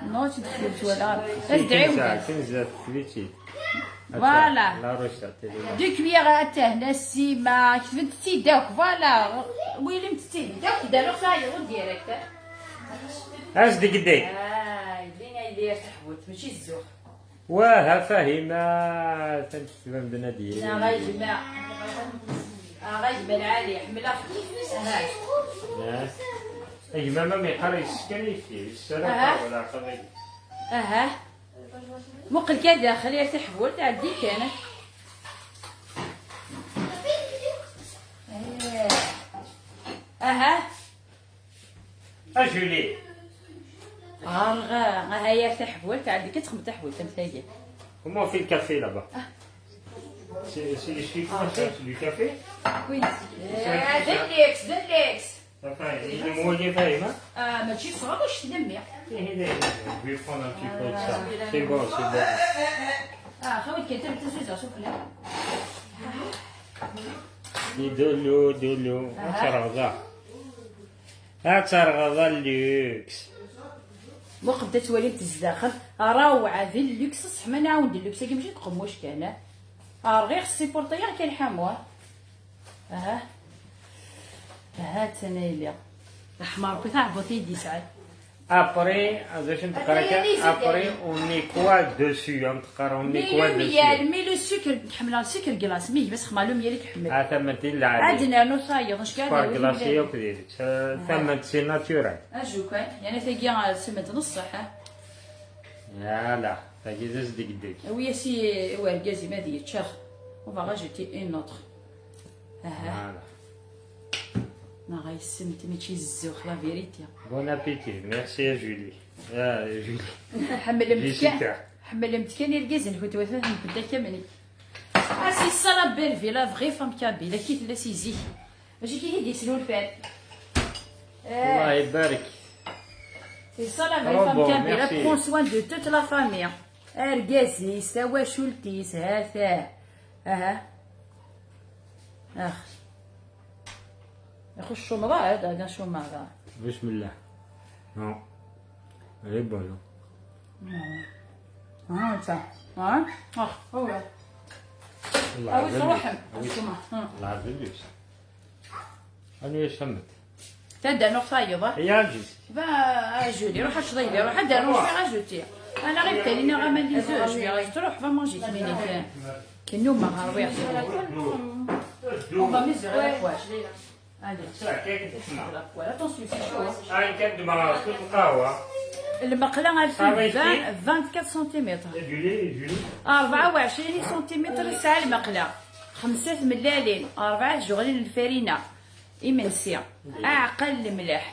نو، تدخلت ولا. سي ادعي كنزة، ولاد. كنزة سويتشي. فوالا. لا روشة، تيلي. دو كويغ اتاه، لا سيما، كتبت تي داك، فوالا. ويلي متتي داك، دارو خاير ديريكت. اش ديك ديك؟ آه، يدينا يدير تحوت، ماشي الزوخ. واه، فاهمة، تنتسبة مدنا ديالي. لا، غيجمع. آه، غيجمع العالي، حملة. آه. لا. أي ماما ما يقرا يسكن يفيه، السلام أها. ولا قضية. أها. مقل كذا، خليها تحول، تعدي كان. إيه. أها. أجولي. آه، غا، غا هيا تحول، تعدي كتخم تحول، تمثيل. Comment on fait le café là-bas ? C'est, c'est, c'est quoi ça ? C'est du café ? Oui. C'est un peu ça. آه، دليكس، دليكس. Enfin, ils ont mouillé ça, hein ? آه، ماشي صغار، واش تلمي؟ إيه، إيه، إيه. Je vais prendre un petit peu de ça. C'est bon, c'est bon. آه، خويا كي تبي تزوج، شوف لها. دولو، دولو. أها. أترغضا. أترغضا اللوكس. مو قبدا توالي تزداخل. روعة ذي اللوكس، صح ما نعاود اللوكس، هاكي ماشي تقموش كان. آه، رغيغ السيبورطية كان حموه. أها. أها، تنايلي. رحمة ربي تعبط يدي سعد. Après, باش نتقرا أتايا لي زيت. Après, on met quoi dessus ? نتقرا، on met quoi dessus ? ميلو ميال، ميلو سكر، نحملها سكر كلاص، مي بس خمالو ميال يكحمل. آه، ثم تين العادي. عندنا نو صايغ، اش كان سكر كلاص ياك ديرك. آه، ثم c'est naturel. أجو كان، يعني تاقي سمنت نص صح، ها؟ يلا، تاقي زز ديك ديك. ويا سي ورقازي ما دي تشاخ. وباغا جيتي اون اوتر. أها. Voilà. ما غيسمت ماشي الزوخ، la vérité. Bon appétit. Merci à Julie. آه، جولي. حمل جيسيكا. متكان، حمل متكان يا الكازن، كنت وفاه نبدا كامل. آه، c'est ça la belle vie, la vraie femme kabyle, كي تلا سي زيك. ماشي كي يدي يسلو الفال. آه. الله يبارك. C'est ça la vraie femme kabyle, elle prend soin de toute la famille. أرقازيس، تواشولتيس، هاثا. أها. أخ. يا خو الشمرة هذا، هذا شمرة. بسم الله. نو. غير بونو. ها انت. ها؟ اخ، هو. الله أوي يعزك. تروحم. أوي. الشمرة. ها. الله يعزك. أنا يا شمت. تبدا نقطة يضا. يا جيس. با جولي، روح اشري لي، روح ادير روح اجوتي. انا غير تالينا غا ما لي زوج، مي غادي تروح با مونجي كميني كان. كنو ما غارويش. On va miser la poêle. Allez. Ça, qu'est-ce que tu fais ? La poêle. Attention, c'est chaud, hein. Ah, une quête de mariage, toute la poêle. Lmeqla alfin vingt-quatre centimètres. Rebɛa u ɛecrin centimètres yesɛa lmeqla. Xemsa tmellalin, rebɛa tjeɣlin n lfarina imensi, aɛeqqa n lemleḥ,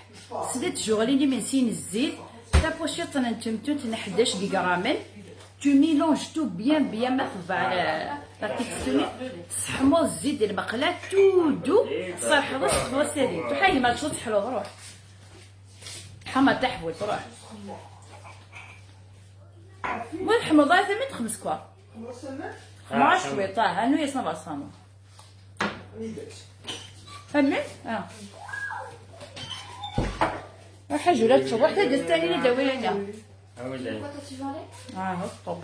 sdat tjeɣlin imensi n zzit, tapuciṭ n temtunt n ḥdac gigramen. Tu mélanges tout bien, bien, ma tebɛeḍ la, la texture. Tesseḥmuḍ zzit d lmeqla, tout doux, tserḥeḍ-as, txeḍ-as tadint. Tuḥa yemma tecḍeḥ, ruḥ. Ḥama taḥbult, ruḥ. Ma tḥemmleḍ ara tamilt, xemsa kbar. Xemsa cwiṭ, ah, anu yasma baṣanu. Tamilt? Ah. Ruḥ aju la teččeḍ, ruḥ tadist tani d awilana. Ah, hop, hop.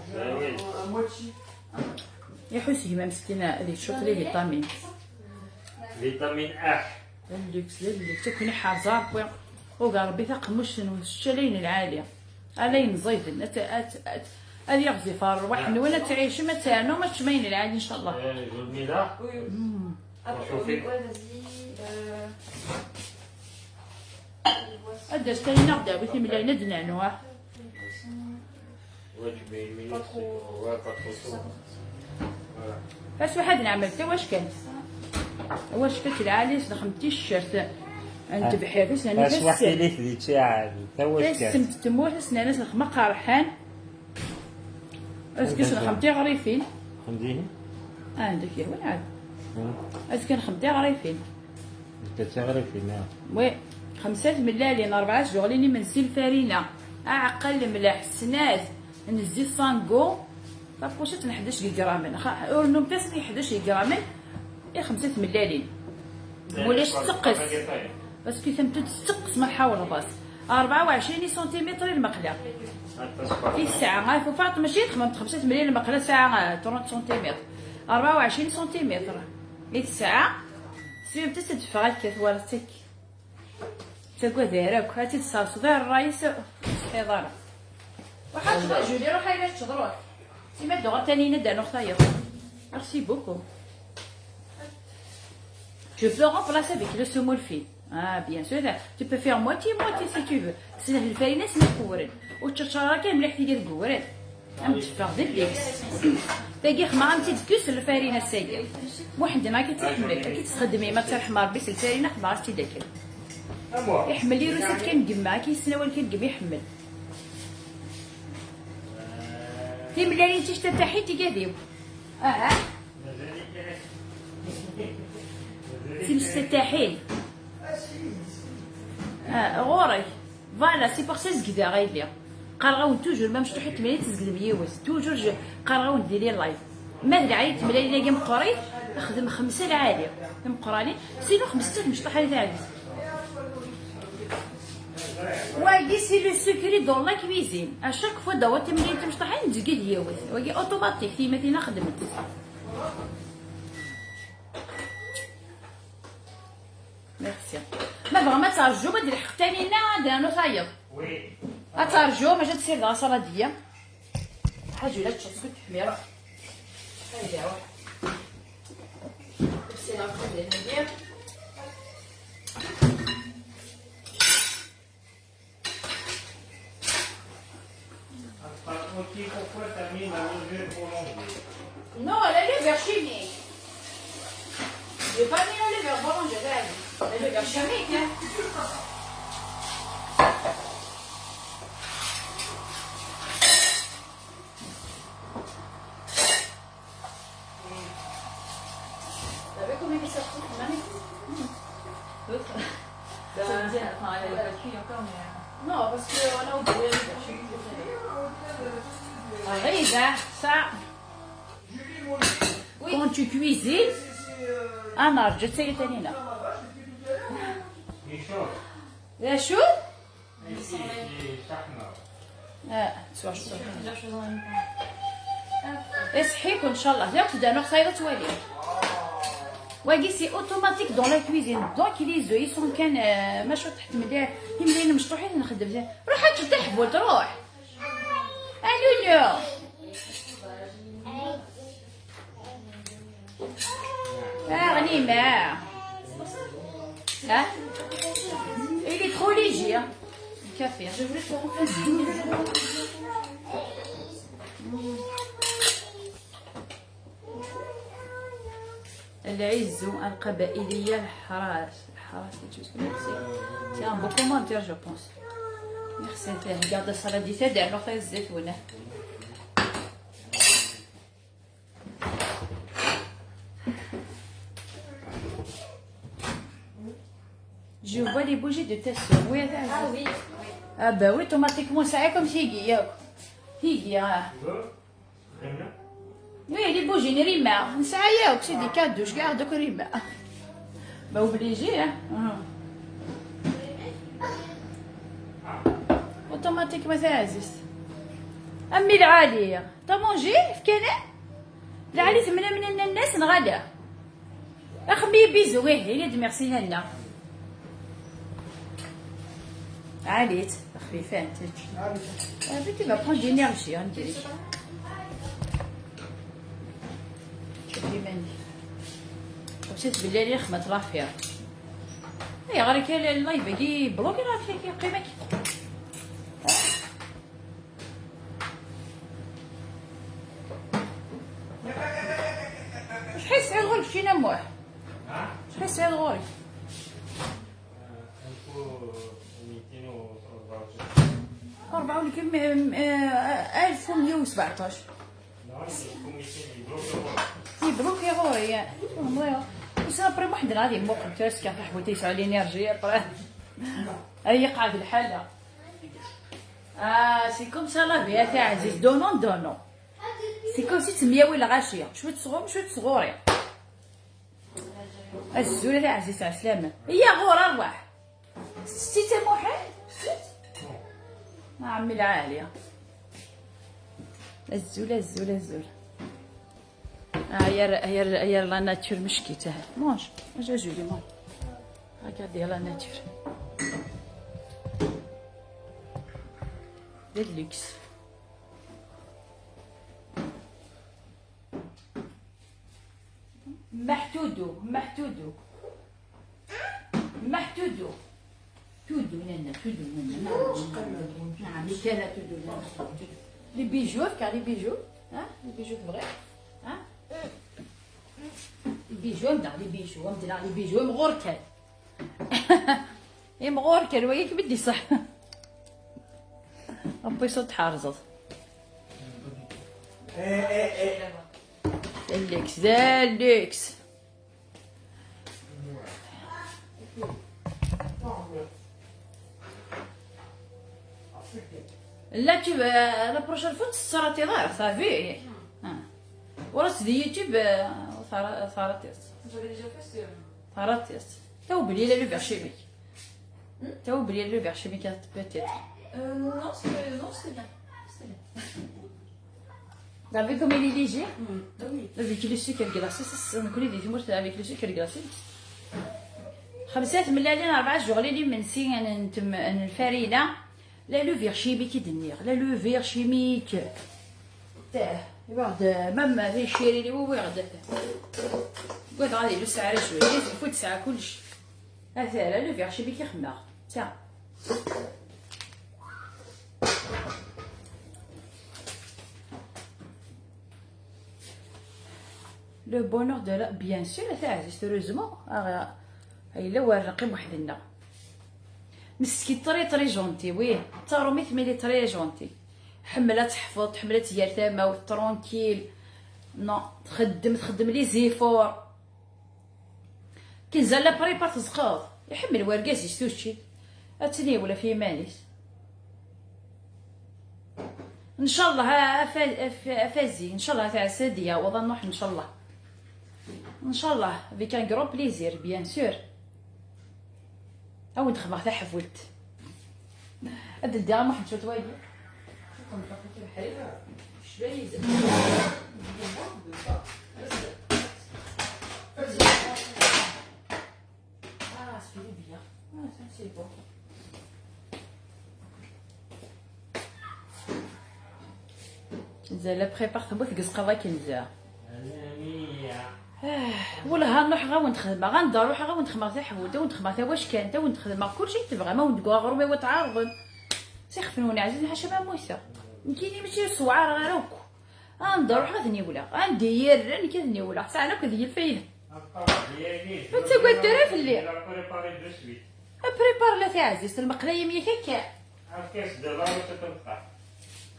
Iḥus gma meskin ad yeččur les vitamines. Vitamine A. D luxe, d luxe. Akken iḥerz Ṛebbi. Ugar Ṛebbi taqemmuct-nwen tečča layen lɛali. Ala ayen ẓiden. Ad, ad, ad, ad yaɣ zif ṛṛwaḥ-nwen, ad tɛicem, ad ternum, ad teččem ayen lɛali, ncallah. Eh, Zulmira. Mm. Après, oui, ouais, vas-y, euh, Ad d-as tayen-a ɣ-d-awi timlayin ad d-nernu, ah. Ouais, tu mets une minute, c'est bon. Ouais, pas trop chaud. Voilà. Taswiḥt ad nɛmel tawackant. Tawackant lɛali, s nexdem ticcert n tebḥirt, s nani tassemt. Taswiḥt-ili di ttiɛad, tawackant. Tassemt n tmurt, s nani s nexdem aqerḥan. Azekka s nexdem tiɣrifin. Xemdihin? Ah, عندك يا ولد. Hmm. Azekka nexdem tiɣrifin. Nekka d tiɣrifin, ah. Oui, xemsa tmellalin, rebɛa tjeɣlin imensi n lfarina, aɛeqqa n lemleḥ, snat n zzit sangu, tapuciṭ n ḥdac gigramen. Xa-, ur nnumt-as i ḥdac gigramen, i xemsa tmellalin. Mulac tetteqqes. Parce que tamettut tetteqqes ma tḥawleḍ-as. Rebɛa u ɛecrin centimètres i lmeqla. I tesɛa, ah, tufaḍ mačči txemmemt xemsa tmellalin lmeqla tesɛa, ah, trente centimètres. Rebɛa u ɛecrin centimètres. I tesɛa, swimt-as ad teffeɣ akka twalaḍ-tt akka. Ttagad ara akk, ad tt-id-tesserseḍ i ṛṛay-is, ur tesfiḍ ara. Ruḥ ad teččeḍ, Julie, ruḥ ayla ad teččeḍ, ruḥ. Sima d-uɣal Tanina ad d-rnuɣ tayeḍ. Merci beaucoup. Je peux remplacer avec le semoule fin. Ah, bien sûr, tu peux faire moitié, moitié si tu veux. Snat lfarina, snat qewren. Ur teččaṛ ara kan mliḥ tigi deg uwren. Am teffeɣ d deg-s. Tagi xma am-tt-id-kkes lfarina ass-agi. Muḥend-nneɣ akka tt-iḥemmel, akka tt-txeddem yemma, ad tt-yerḥem Ṛebbi, s lfarina xedmeɣ-as-tt-id akken. Iḥemmel irus-id kan n yemma, akka yessen awal kan n yemma iḥemmel. Timellalin d tict taḥit tigad-iw. Aha. Tict taḥit. Ah, ɣur-k. Voilà, c'est pour ça zegdeɣ a yelli. Qqareɣ-awen toujours, ma mecṭuḥit temlalin, tzegdem yiwet. Toujours je, qqareɣ-awen di les lives. Ma d lɛali temlalin-agi meqqrit, xdem xemsa lɛali. Timeqqranin, sinon xemsa timecṭaḥ ay taɛdit. Wagi, c'est le secret dans la cuisine. À chaque fois, dawa timlalin timecṭaḥin, nzegg-d yiwet. Wagi automatique, tiyemmatin-a xedment. Merci. Ma tebɣam ad terjum, ad d-lḥeq Tanina, ad d-nernu tayeḍ. Oui. Ad terjum, maca ad ssirdeɣ asalad-agi. Ḥaǧu la teččeḍ skud teḥmiṛ. Ayda, ruḥ. Sina xedem hadi. Ok, pourquoi t'as mis la levure boulangée? Non, la levure chimique. J'ai pas mis la levure boulangée, regarde. La levure chimique, hein. T'as vu comment il s'est foutu, Mani? L'autre. Ben, ça veut dire, enfin, elle avait pas cuit encore, mais, euh, non, parce que on a oublié le... Arrive, hein, ça. Oui. Quand tu cuisines, ah non, je sais, Tanina. Michel. La chou? Ah, tu vois, je... Iṣeḥḥi-ken, ncallah. Yak tedɛem ɣef tayeḍ ad twalim. Wagi, c'est automatique dans la cuisine. Donc, les œufs, ils sont كان، آه، ما شو تحت مليح. Timlilin mecṭuḥit nxeddem. روح حاج تحبل، روح. Alulu. Ah, Nima. Hein? Il est trop léger, hein. Ok. Café. Je voulais faire un petit. العز القبائلية الحراس. الحراس، c'est juste merci. C'est un beau commentaire, je pense. Merci. Regarde ça, la dite, elle a fait. Je vois les bougies de ta sœur. Oui, ah oui. Ah bah oui, automatiquement, ça est comme si il y a. Il y a. Oui, les bougies, les rimas. Ça y est, c'est des cadeaux, je garde que rimas. Bah obligé, hein. Automatiquement, ça existe. أمي العالية. T'as mangé, فكينا؟ العالية من من الناس نغالية. أخمي بيزو، ويه، إلي دميغسي هنا. عاليت، خفيفة انت. آه، بنتي، ما بقاش ديني غشي، غنديري. شوفي ماني. وسيت بالله لي خمت لافير. اي غير كاين اللايف يجي بلوكي، راه كي قيمك. شحال سعر غول شينا موح؟ شحال سعر غول؟ ألف وميتين وأربعة وعشرين. أربعة ولكن، آه، ألف ومية وسبعطاش. يبروك يا غوري، يا. والله. بس ابري واحد غادي يموقف ترسكا في حبوتي يسعى لينيرجي، ابري. هي قاعد الحالة. آه، c'est comme ça la vie، يا عزيز. دونون، دونون. C'est comme si تسمياوي الغاشية. شوية صغور، شوية صغوري. الزولة تاع عزيز على السلامة. هي غور أرواح. ستي تموحل؟ ست؟ آه، عمي العالية. الزولة، الزولة، الزولة. آه، هي ر-، هي ر-، هي ر-، la nature مشكي تاع. مونش، اجا جولي مون. Regardez la nature. Le luxe. محتودو، محتودو. محتودو. تودو نانا، تودو نانا. نعم، نعم، كان تودو نانا. Les bijoux، كان les bijoux. ها؟ Les bijoux vrai. ها؟ Les bijoux، نبدا les bijoux، نبدا les bijoux، مغور كان. إمغور كان وياك بدي صح. أبي صوت حارزض. اللوكس، ذا اللوكس. لا، tu, euh, la prochaine fois, tu seras t'es là, ça va. Ah. Ou alors, c'est des YouTube, euh, ça, ça arrête. J'avais déjà fait ce. Ça arrête. T'as oublié les levures chimiques. T'as oublié les levures chimiques, peut-être. Euh, non, c'est, non, c'est bien. C'est bien. T'as vu comme il est léger ? Mm, oui. Avec le sucre glacé, c'est ça, on connaît des humours avec le sucre glacé. خمسة ملالين، أربعة جوغلي لي من سي، أنا نتم-، أنا الفرينة. لا لوفير شيميك يدنيغ، لا لوفير شيميك. تاه، يبعد، مام في الشيري اللي هو يغد. قلت غادي يجوز سعر شوية، يجوز يفوت ساعة كلش. هذا لا لوفير شيميك يخمر. تاه. Le bonheur de la, bien sûr, a taɛzizt, heureusement. Ah, إلا ورقي وحدنا. مسكين، très très gentil, oui. تروميت ميلي très gentil. حملة تحفظ، حملة تيار تماوت، tranquille. Non، تخدم، تخدم les efforts. كي نزل لا بريبار تزقاض. يحمل ورقاز يستوشي. أتني ولا في ماليس. إن شاء الله، أفا-، أفا-، أفازي. إن شاء الله تعسى ديا وضع نروح إن شاء الله. إن شاء الله، avec un grand plaisir, bien sûr. أو نخمر تاع حفولت. أدي ديال واحد شوية وايد. شوفوا، نحط لك الحرير. شوية زيت. آه، c'est bien. آه، c'est bon. زال بريبار ثموث كزقضا كنزا. آه، والله ها نروح غا ونخدم، غا ندار روح غا ونخدم تاع حبوده ونخدم تاع واش كان، تا ونخدم كلشي تبغى، ما وندقوا غرومي وتعارضن. Sixef-nwen ɛzizen, ḥaca ma mmuteɣ. Nekkini mačči ur ssewɛareɣ ara akk. Anda ruḥeɣ ad niwleɣ, anda iyi-rran nekk ad niwleɣ, sɛan akk deg lfayda. Ur ttagadet ara fell-i. Prépare la taɛzizt, lmeqla-yim yak akka.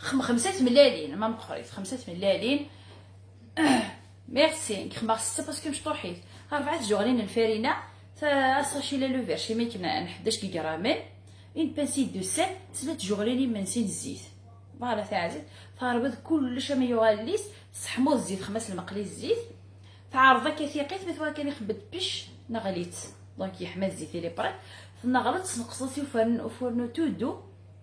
Xem-, xemsa tmellalin, ma meqqrit, xemsa tmellalin. Merci, nekk xemmeɣ setta parce que mecṭuḥit. Rebɛa tjuɣlin n lfarina, ta-, asaci la levure chimique n, n ḥdac kigramen, une pincée de sel, tlata tjuɣlin imensi n zzit. Voilà, taɛzizt. Terbiḍ kullec ama yuɣal llis, tesseḥmuḍ zzit, xemsa lmeqli zzit. Tɛerḍeḍ akka tiqit, ma twala kan ixebbed pec, neɣli-tt. Donc yeḥma zzit, il est prêt. Tenneɣleḍ, tesneqseḍ-tt i ufurn-, ufurnu tout doux.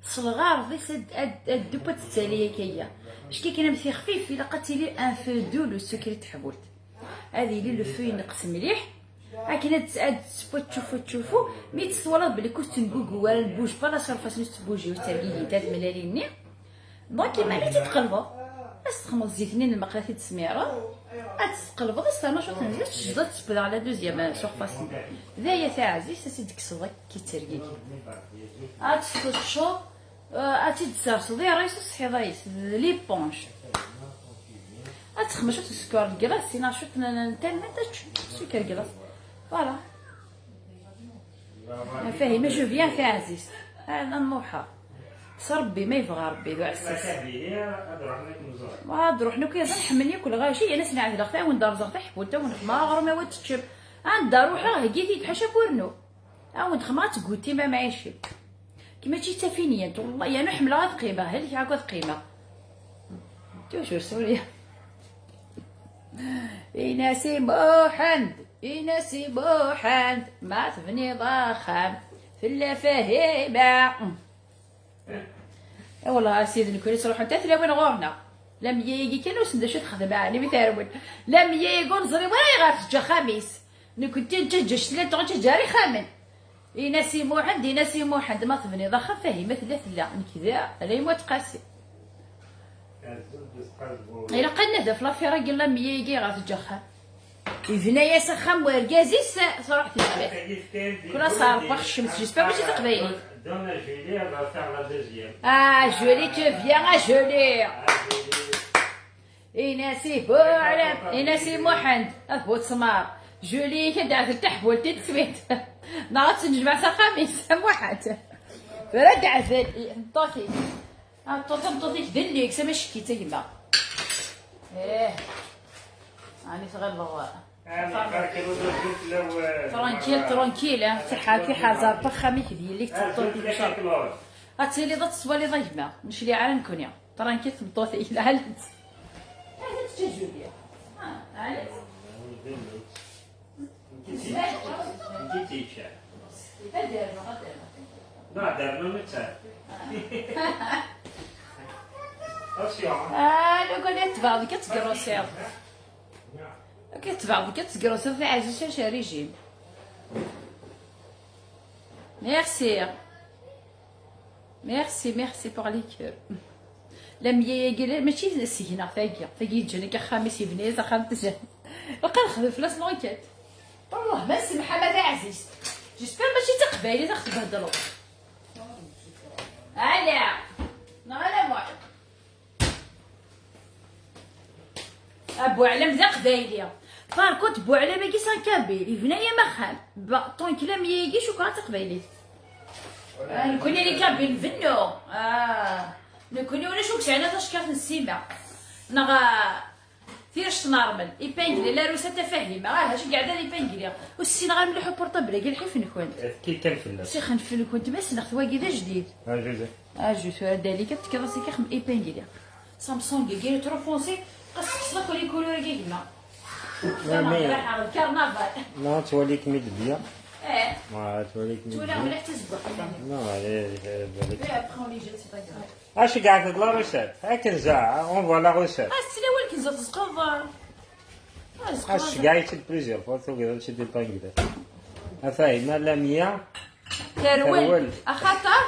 Tesleɣareḍ-it ad, ad, ad, ad tettali akka. Mačči kan am tixfif, ilaq ad tili un feu doux, le secret n teḥbult. Ad yili le feu ineqqes mliḥ. Akken ad, ad tettwaččufu, tčufu. Mi tt-twalaḍ belli ur tettengugu ara, ne bouge pas la surface, ur tettbuji, ur ttergigi, tad mellalin-nni. Donc, iman i tt-tqelbeḍ. Ad txemmeḍ zzit-nni n lmeqla i d-tesmireḍ. Ad tt-tqelbeḍ, ad s-ternuḍ cwiṭ n zzit, tejjdeḍ ad tebbeḍ la deuxième surface-nni. D aya taɛzizt, ad tt-id-tekkseḍ akka i ttergigi. Ad tt-teččeḍ, eh, ad tt-id-tserseḍ i ṛṛay-is, tesseḥiḍ-as d l'éponge. Ad texmeḍ cwiṭ n sskeṛ n glace, neɣ cwiṭ n, n, n talmant, ad teččeḍ sskeṛ glace. Voilà. Fahima, je viens taɛzizt. Ana nruḥeɣ. S Ṛebbi, ma yebɣa Ṛebbi, d uɛessas. Ad ruḥen akk yaḍ, ḥemmlen yakk lɣaci, yerna s-nɛedleɣ tawen-d rẓeɣ taḥbult, tawen-d ma aɣrum, awa teččem. Anda ruḥeɣ, heggit-iyi-d ḥaca kurnu. Awen-d xemɣ ad teggutim, ma ɛicem. Kima mačči d tafiniyant, wallah, yerna ḥemmleɣ ad qqimeɣ, helkeɣ akk ad qqimeɣ. Toujours sourire. Ini-as i Muḥend, ini-as i Muḥend, ma tebniḍ axxam, tella Fahima. Eh, wallah, a sidi, nekkni ttruḥunt tlawin ɣur-neɣ. Lameyya-agi kan ur sen d acu texdem, ɛni mi terwel. Lameyya-agi ur neẓri wara ayɣer teǧǧa axxam-is. Nekkenti nettaǧǧa ccetla, nettaǧǧa ara ixxamen. Ini-as i Muḥend, ini-as i Muḥend, ma tebniḍ axxam, Fahima tella, tella. Nekk da, ala yemma tqasi. Ilaq ad nadi ɣef l'affaire-agi n lameyya-agi ɣer teǧǧa axxam. Yebna-yas axxam wergaz-is, truḥ teǧǧa-t. Kul ass Rebbi axeccem, j'espère mačči d taqbaylit. Donne à Julie, elle va faire la deuxième. Ah, Julie, tu viens, ah, Julie. Ah, Julie. Ini-as i Buɛlam, ini-as i Muḥend, ad bu ttmar. Julie, ad d-ɛzel taḥbult i teswit. Neɣ ad tt-nejmeɛ s axxam-is, a Muḥend. Tura ad d-ɛzel, ṭṭuti. Ah, ṭṭuti, ṭṭuti-k d nnig, sama cekki-tt a gma. Eh. Ɛni tɣileḍ. Tranquille, tranquille, hein. Tiḥa, tiḥa, ẓer axxam-ik d yelli-k, teṭṭuḍ. Ad tiliḍ ad tettwaliḍ a gma. Necliɛ ara nekni. Tranquille, tmeṭṭut-ik, lɛalet. Ad tečča Julia. Ah, lɛalet. Ad d-rnuɣ, ad d-rnuɣ. Ah, lukan ad tebɛeḍ deg ad tgerrusiḍ. Akka tebɛeḍ deg ad tgerrusiḍ, taɛzizt, cherche un régime. Merci. Merci, merci pour les cœurs. Lameyya-agi, la, mačči segneɣ tagi. Tagi yeǧǧan akka axxam-is, yebna-yas axxam tejjan. Ilaq ad nexdem fell-as l'enquête. Wellah, ma semmeḥ ama taɛzizt. J'espère mačči d taqbaylit ad ɣ-tbehdleḍ. Ala. Neɣ ala Muḥ. A Buɛlam d aqbayli. Par contre, Buɛlam-agi c'est un kabyle. Yebna-yam axxam. Ba, donc lameyya-agi cukkeɣ d taqbaylit. Ah, nekkni les kabyles nbennu. Ah, nekkni ulac ur yesɛin tacekkart n ssima. Neɣ, ah, tirect n ṛmel. Épinglé, la rusa ta Fahima. Ah, acu qeɛda d épinglé. Ur ssineɣ ara mliḥ uportable-agi, lḥif-nkent. Tekki kan fell-as. Sixef-nkent, ma ssneɣ-t wagi d ajdid. Ah, José. Ah, je tura délicat, tekkiḍ-as akka épinglé. Samsung-agi, trop foncé, qas tekkseḍ akk les couleurs-agi gma. Mami. Raḥeɣ lkarnaval. Non, ttwalikem-id bien. Eh. Ah, ttwalikem-id bien. Tura mliḥ tazeggaɣt. Non, allez, allez, allez. Eh, après on les jette, c'est pas grave. Acu qeɛdet la recette? Akken za, on voit la recette. Ah, s tlawin kenza tezqeḍ. Ah, tezqeḍ. Acu qeɛdet plusieurs fois, tugiḍ ad tt-id-épinglé. Ata, ma Lamia. Terwel. Terwel. Axaṭer.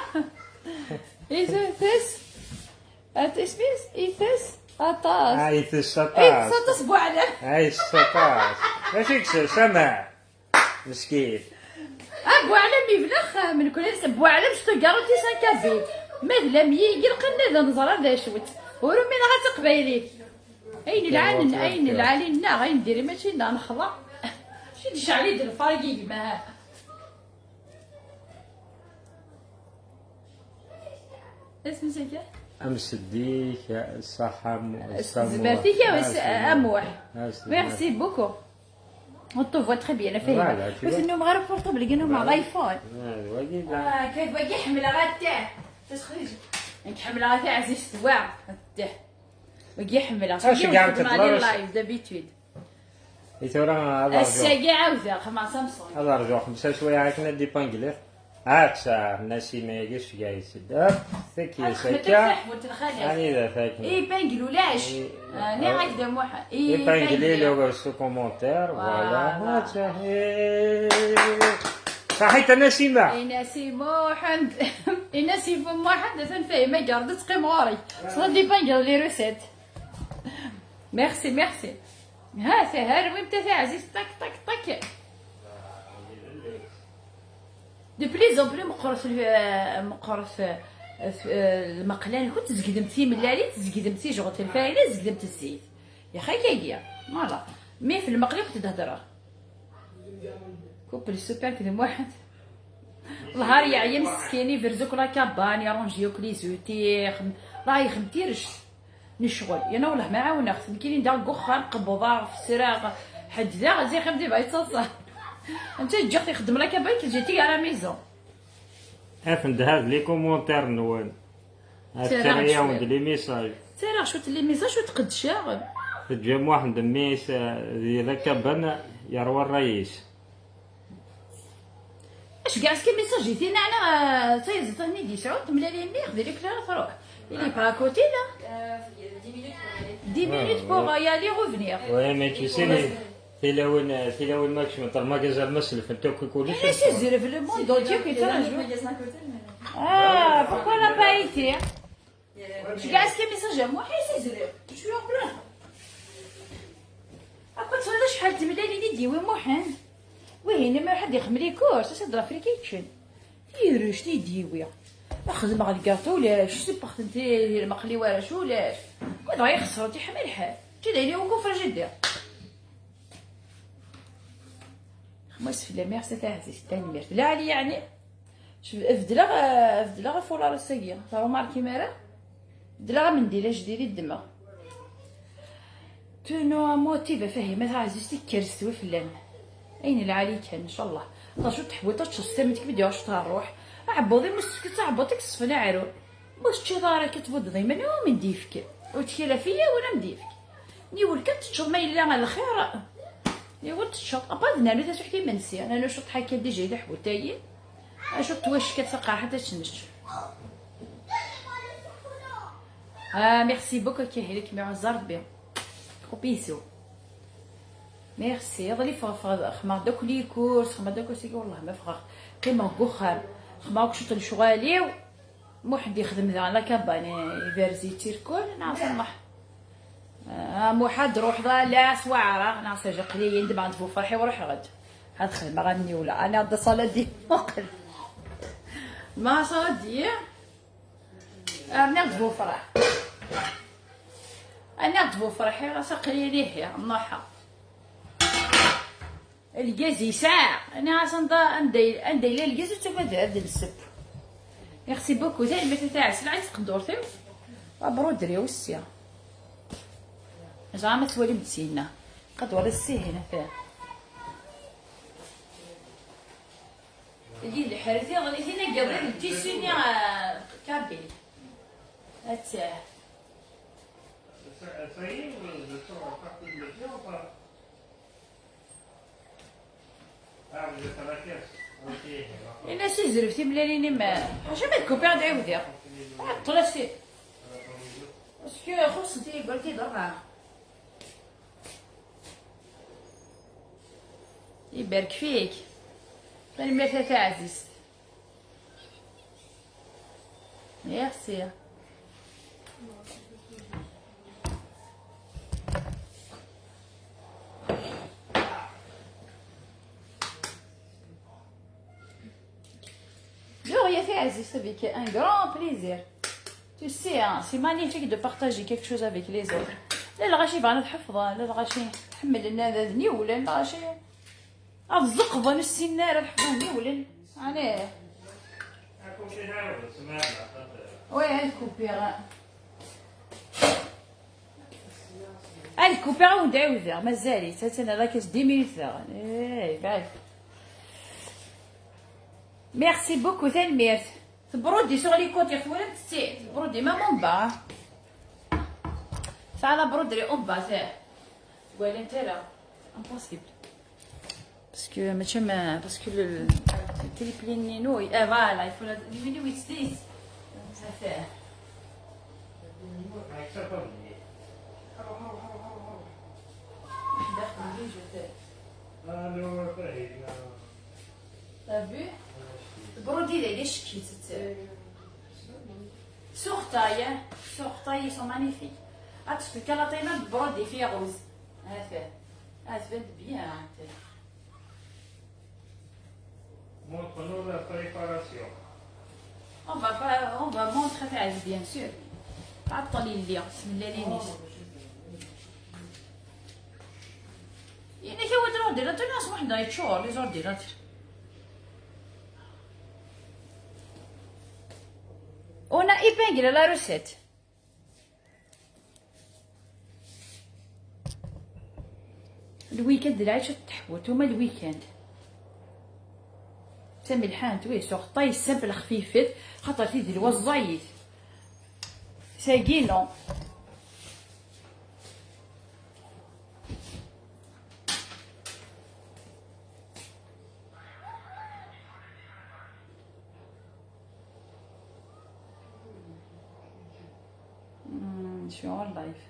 Itess. At isem-is? Itess aṭas. Ah, itess aṭas. Itess aṭas Buɛlam. Ah, itess aṭas. Acu yekkes, sama? Meskin. Ah, Buɛlam yebna axxam. Nekkni s-, Buɛlam s tugaṛut-is un kabyle. Ma d lamyig, ilqen ad nẓer d acu-tt. Ur umineɣ ad taqbaylit. Ayen lɛali, ayen lɛali nneɣ, ayen diri mačči nneɣ, nexḍa. Mačči d-cɛel-id lfarg i gma. Isem-is akka? Amseddik, ṣṣaḥa, Zmertik, a Muḥ. Merci beaucoup. On te voit très bien, la fille. Voilà, tu vois. Ur tennum ara portable, i nennum l'iPhone. Ah, wagi, la. Ah, kif wagi ḥemmleɣ atah. Tasxit. Nekk ḥemmleɣ atah, ɛziz, wa. Atah. Wagi ḥemmleɣ. Ah, wagi ur xeddmeɣ ara live d'habitude. I tura ad rǧuɣ. Ass-agi ɛawdeɣ, xedmeɣ Samsung. Ad rǧuɣ xemsa swayeɛ akken ad d-ipangliɣ. Akka, Nasima-agi seg-a yessedda. Tagi akka. Anida takken? Ipangel ulac. Niɣ-ak-d a Muḥ. Ipangel ulac su commentaire, voilà. Akka. Saḥit a Nasima. Inasi Muḥend. Inasi Muḥend, atan fahim agar d teqqim ɣur-i. Sɣed ipangel les recettes. Merci, merci. Ha, ha, rwimt a taɛzizt, ṭak, ṭak, ṭak. De plus en plus meqqret l-, meqqret, eh, eh, lmeqla-nkent, tzegdemt timellalin, tzegdemt tijɣelt n lfayla, tzegdemt zzit. Yaxi akkagi, voilà. Mi f lmeqla i kent-d-hedreɣ. Couple super d Muḥend. Lhar yeɛya meskin, iberz akk la cabane, iranji akk les outils, ixem-, la yexdem tirect n ccɣel. Yana wellah ma ɛawneɣ-t, nekkini daɣ deg uxxam, qebḍeɣ, fesreɣ, ḥedddeɣ, ziɣ am di bayettaṣa. Anta ǧǧiɣ-t ixeddem la cabane, que j'étais à la maison. Afen-d had les commentaires-nwen. Ttaraɣ-d les messages. Ttaraɣ cwiṭ les messages, cwiṭ qeddceɣ. Teǧǧa Muḥend mmi-s, eh, di la cabane, yerwa ṛṛay-is. Acu, kra-s kan message i tin, ɛni, eh, d tayeẓẓit-nni i d-yesɛu, temlal-nni, xdil-ik la truḥ. Il est pas à côté, là. Dix minutes pour y aller revenir. Ouais, mais tu sais, les, tilawin, tilawin ma kecment ar magasin ma selfent akk i kullec. Il est six heures, le monde entier qui te rajoute. Ah, pourquoi elle n'a pas été? Ceggeɛ-as kan message a Muḥ, i sizri. Je suis en plein. Akka tura acḥal n tmellalin i d-yiwi Muḥend. Wihin ma ḥedd ixemmel ikurs, ass-a d l'Afrique i yeččen. Tirect i d-yiwi. Xedmeɣ lgaṭu ulac, sibbeɣ-tent i lmeqli warac ulac. Wa dɣa ixesser-d, iḥma lḥal. Mačči d ayen i ukufr jiddi. Xmas fell-am, merci taɛzizt, tanemmirt. Lɛali yeɛni? Cf-, bedleɣ, eh, bedleɣ afular ass-agi. Teṛumarkim ara? Bedleɣ amendil ajdid i ddmeɣ. Tunu amotiv a Fahima taɛzizt, ikker s twi fell-am. Ayen lɛali kan, ncallah. Tacuṭ teḥwiṭ ad teččeḍ s tament, kif d-yuɣ cuṭ ɣer ṛṛuḥ. Aɛebbuḍ-im ur s-tefkiḍ taɛebbuḍt i yeṣfan aɛrur. Ma ur teččiḍ ara akka tbuddeḍ iman-im, ad am-d-yefk. Ur ttkil ɣef yiwen, ad am-d-yefk. Niwel kan teččeḍ ma yella lxir. Niwel teččeḍ. Après ad nernu tasuḥt imensi. Nernu cuṭ ḥakka déjà i taḥbult-agi. Acu twackat taqerḥant ad tt-nečč. Ah, merci beaucoup, Kahil, kem iɛuzz Rebbi. Gros bisous. Merci. Iḍelli ffɣeɣ, ffɣeɣ, xedmeɣ-d akk les courses, xedmeɣ-d akk asigi, wellah ma ffɣeɣ. Qqimeɣ deg uxxam. Xedmeɣ akk cuṭ n lecɣal-iw. Muḥend yexdem daɣen la cabane, iberz yettirkul, neɣ ṣameḥ. Ah, Muḥend, ruḥ ḍa la swaɛra, neɣ s ajaqliyin, d Muḥend bu ferḥ-iw ruḥeɣ-d. Ad xedmeɣ a niwla, ana d aṣaladi. Muqel. Ma aṣaladi, rniɣ-d bu ferḥ. Rniɣ-d bu ferḥ, iɣas aql-iyi ihi, nruḥeɣ. Lgaz yesɛa. Nniɣ-as anda, anda, anda yella lgaz ur ttagad ad nsebb. Merci beaucoup. Tanemmirt a taɛes, lɛid tqeddurt-iw. Abrudri ussi. Ẓer ma twalim-d syenna. Qad wala ssihin ata. Lli lḥerti, ɣli tin agiḍ d tisini, ah, kabili. Attah. Ina sizref timlalin-im. Acu ma tkupiɣ ad ɛiwdiɣ? Ɛeṭṭel-as-t-id. Parce que xuṣṣent-iyi igerki d ṛṛa. Ibarek fik. Tanemmirt a taɛzizt. Merci. Gloria, c'est, c'est avec un grand plaisir. Tu sais, hein, c'est magnifique de partager quelque chose avec les autres. La lɣaci bɣan ad ḥefḍen, la lɣaci ḥemmlen ad ad niwlen, lɣaci ad ẓeqḍen ur ssinen ara ad ḥefḍen niwlen. Ɛni? Ouais, ad kupiɣ. Ad kupiɣ ad wen-d-ɛiwdeɣ, mazal-itt, attan ad ak-as dix minutes daɣen. Eh, bɛid. Merci beaucoup, tanemmirt. Tbrudi sur les côtés, twalam-tt? Tbrudi même en bas. Ça la broderie en bas, ça. Voilà, t'es là. Impossible. Parce que, mais tu m'as, parce que le, le téléplane, non, eh, voilà, il faut la, lui, lui, c'est ça fait. T'as vu? Brodi, les, les ch'kits, tu sais. Sur taille, hein. Sur taille, ils sont magnifiques. Ah, tu peux qu'à la taille, même brodi, fait rose. Ah, fait. Ah, fait bien, hein, fait. Montre-nous la préparation. On va pas, on va montrer, bien sûr. Pas pour les liens, c'est les lignes. Il y a des gens qui ont des ordinateurs, non, c'est moi qui dois être chaud, les ordinateurs. On a épinglé la recette. الويكاند العيشة تحبو نتوما الويكاند. سامي الحان توي سوغ طاي السنف الخفيفات، خاطر تيدي الوا الزايد. ساقينو. Hmm, je suis en live.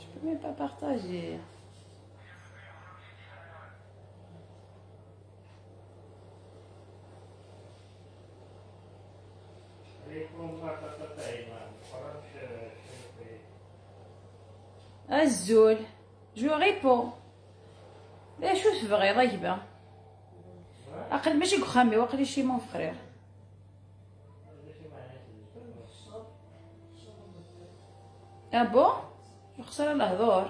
Je peux même pas partager. Azul. Je réponds. D acu tebɣiḍ a gma? Aql mačči deg uxxam-iw, aql-i chez mon frère. Ah bon? Yexṣer lehdur.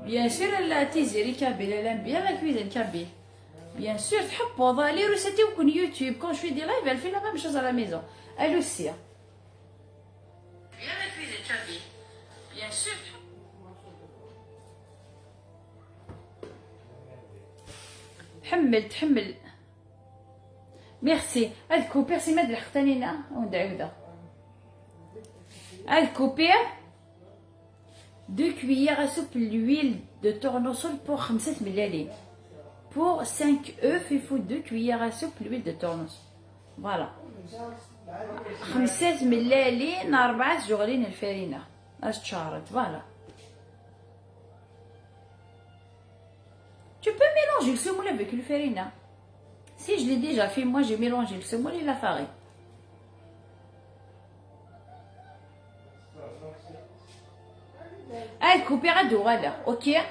Bien sûr, la Tiziri kabyle, elle aime bien la cuisine kabyle. Bien sûr, تحبوض les recettes يكون YouTube. Quand je fais des lives, elle fait la même chose à la maison. Elle aussi. Bien la cuisine kabyle. Bien sûr. تحمل، تحمل. Merci. هاد كوبير سي ماد الحق تاني هنا وندعي ودا. هاد كوبير deux cuillères à soupe l'huile de tournesol pour خمسة ملالين. Pour cinq œufs, il faut deux cuillères à soupe l'huile de tournesol. Voilà. خمسة ملالين، أربعة جغلين الفرينة. اش تشارت، voilà. Tu peux mélanger le semoule avec le farine. Si je l'ai déjà fait, moi j'ai mélangé le semoule et la farine. هاي الكوبي غدو غالا، اوكي.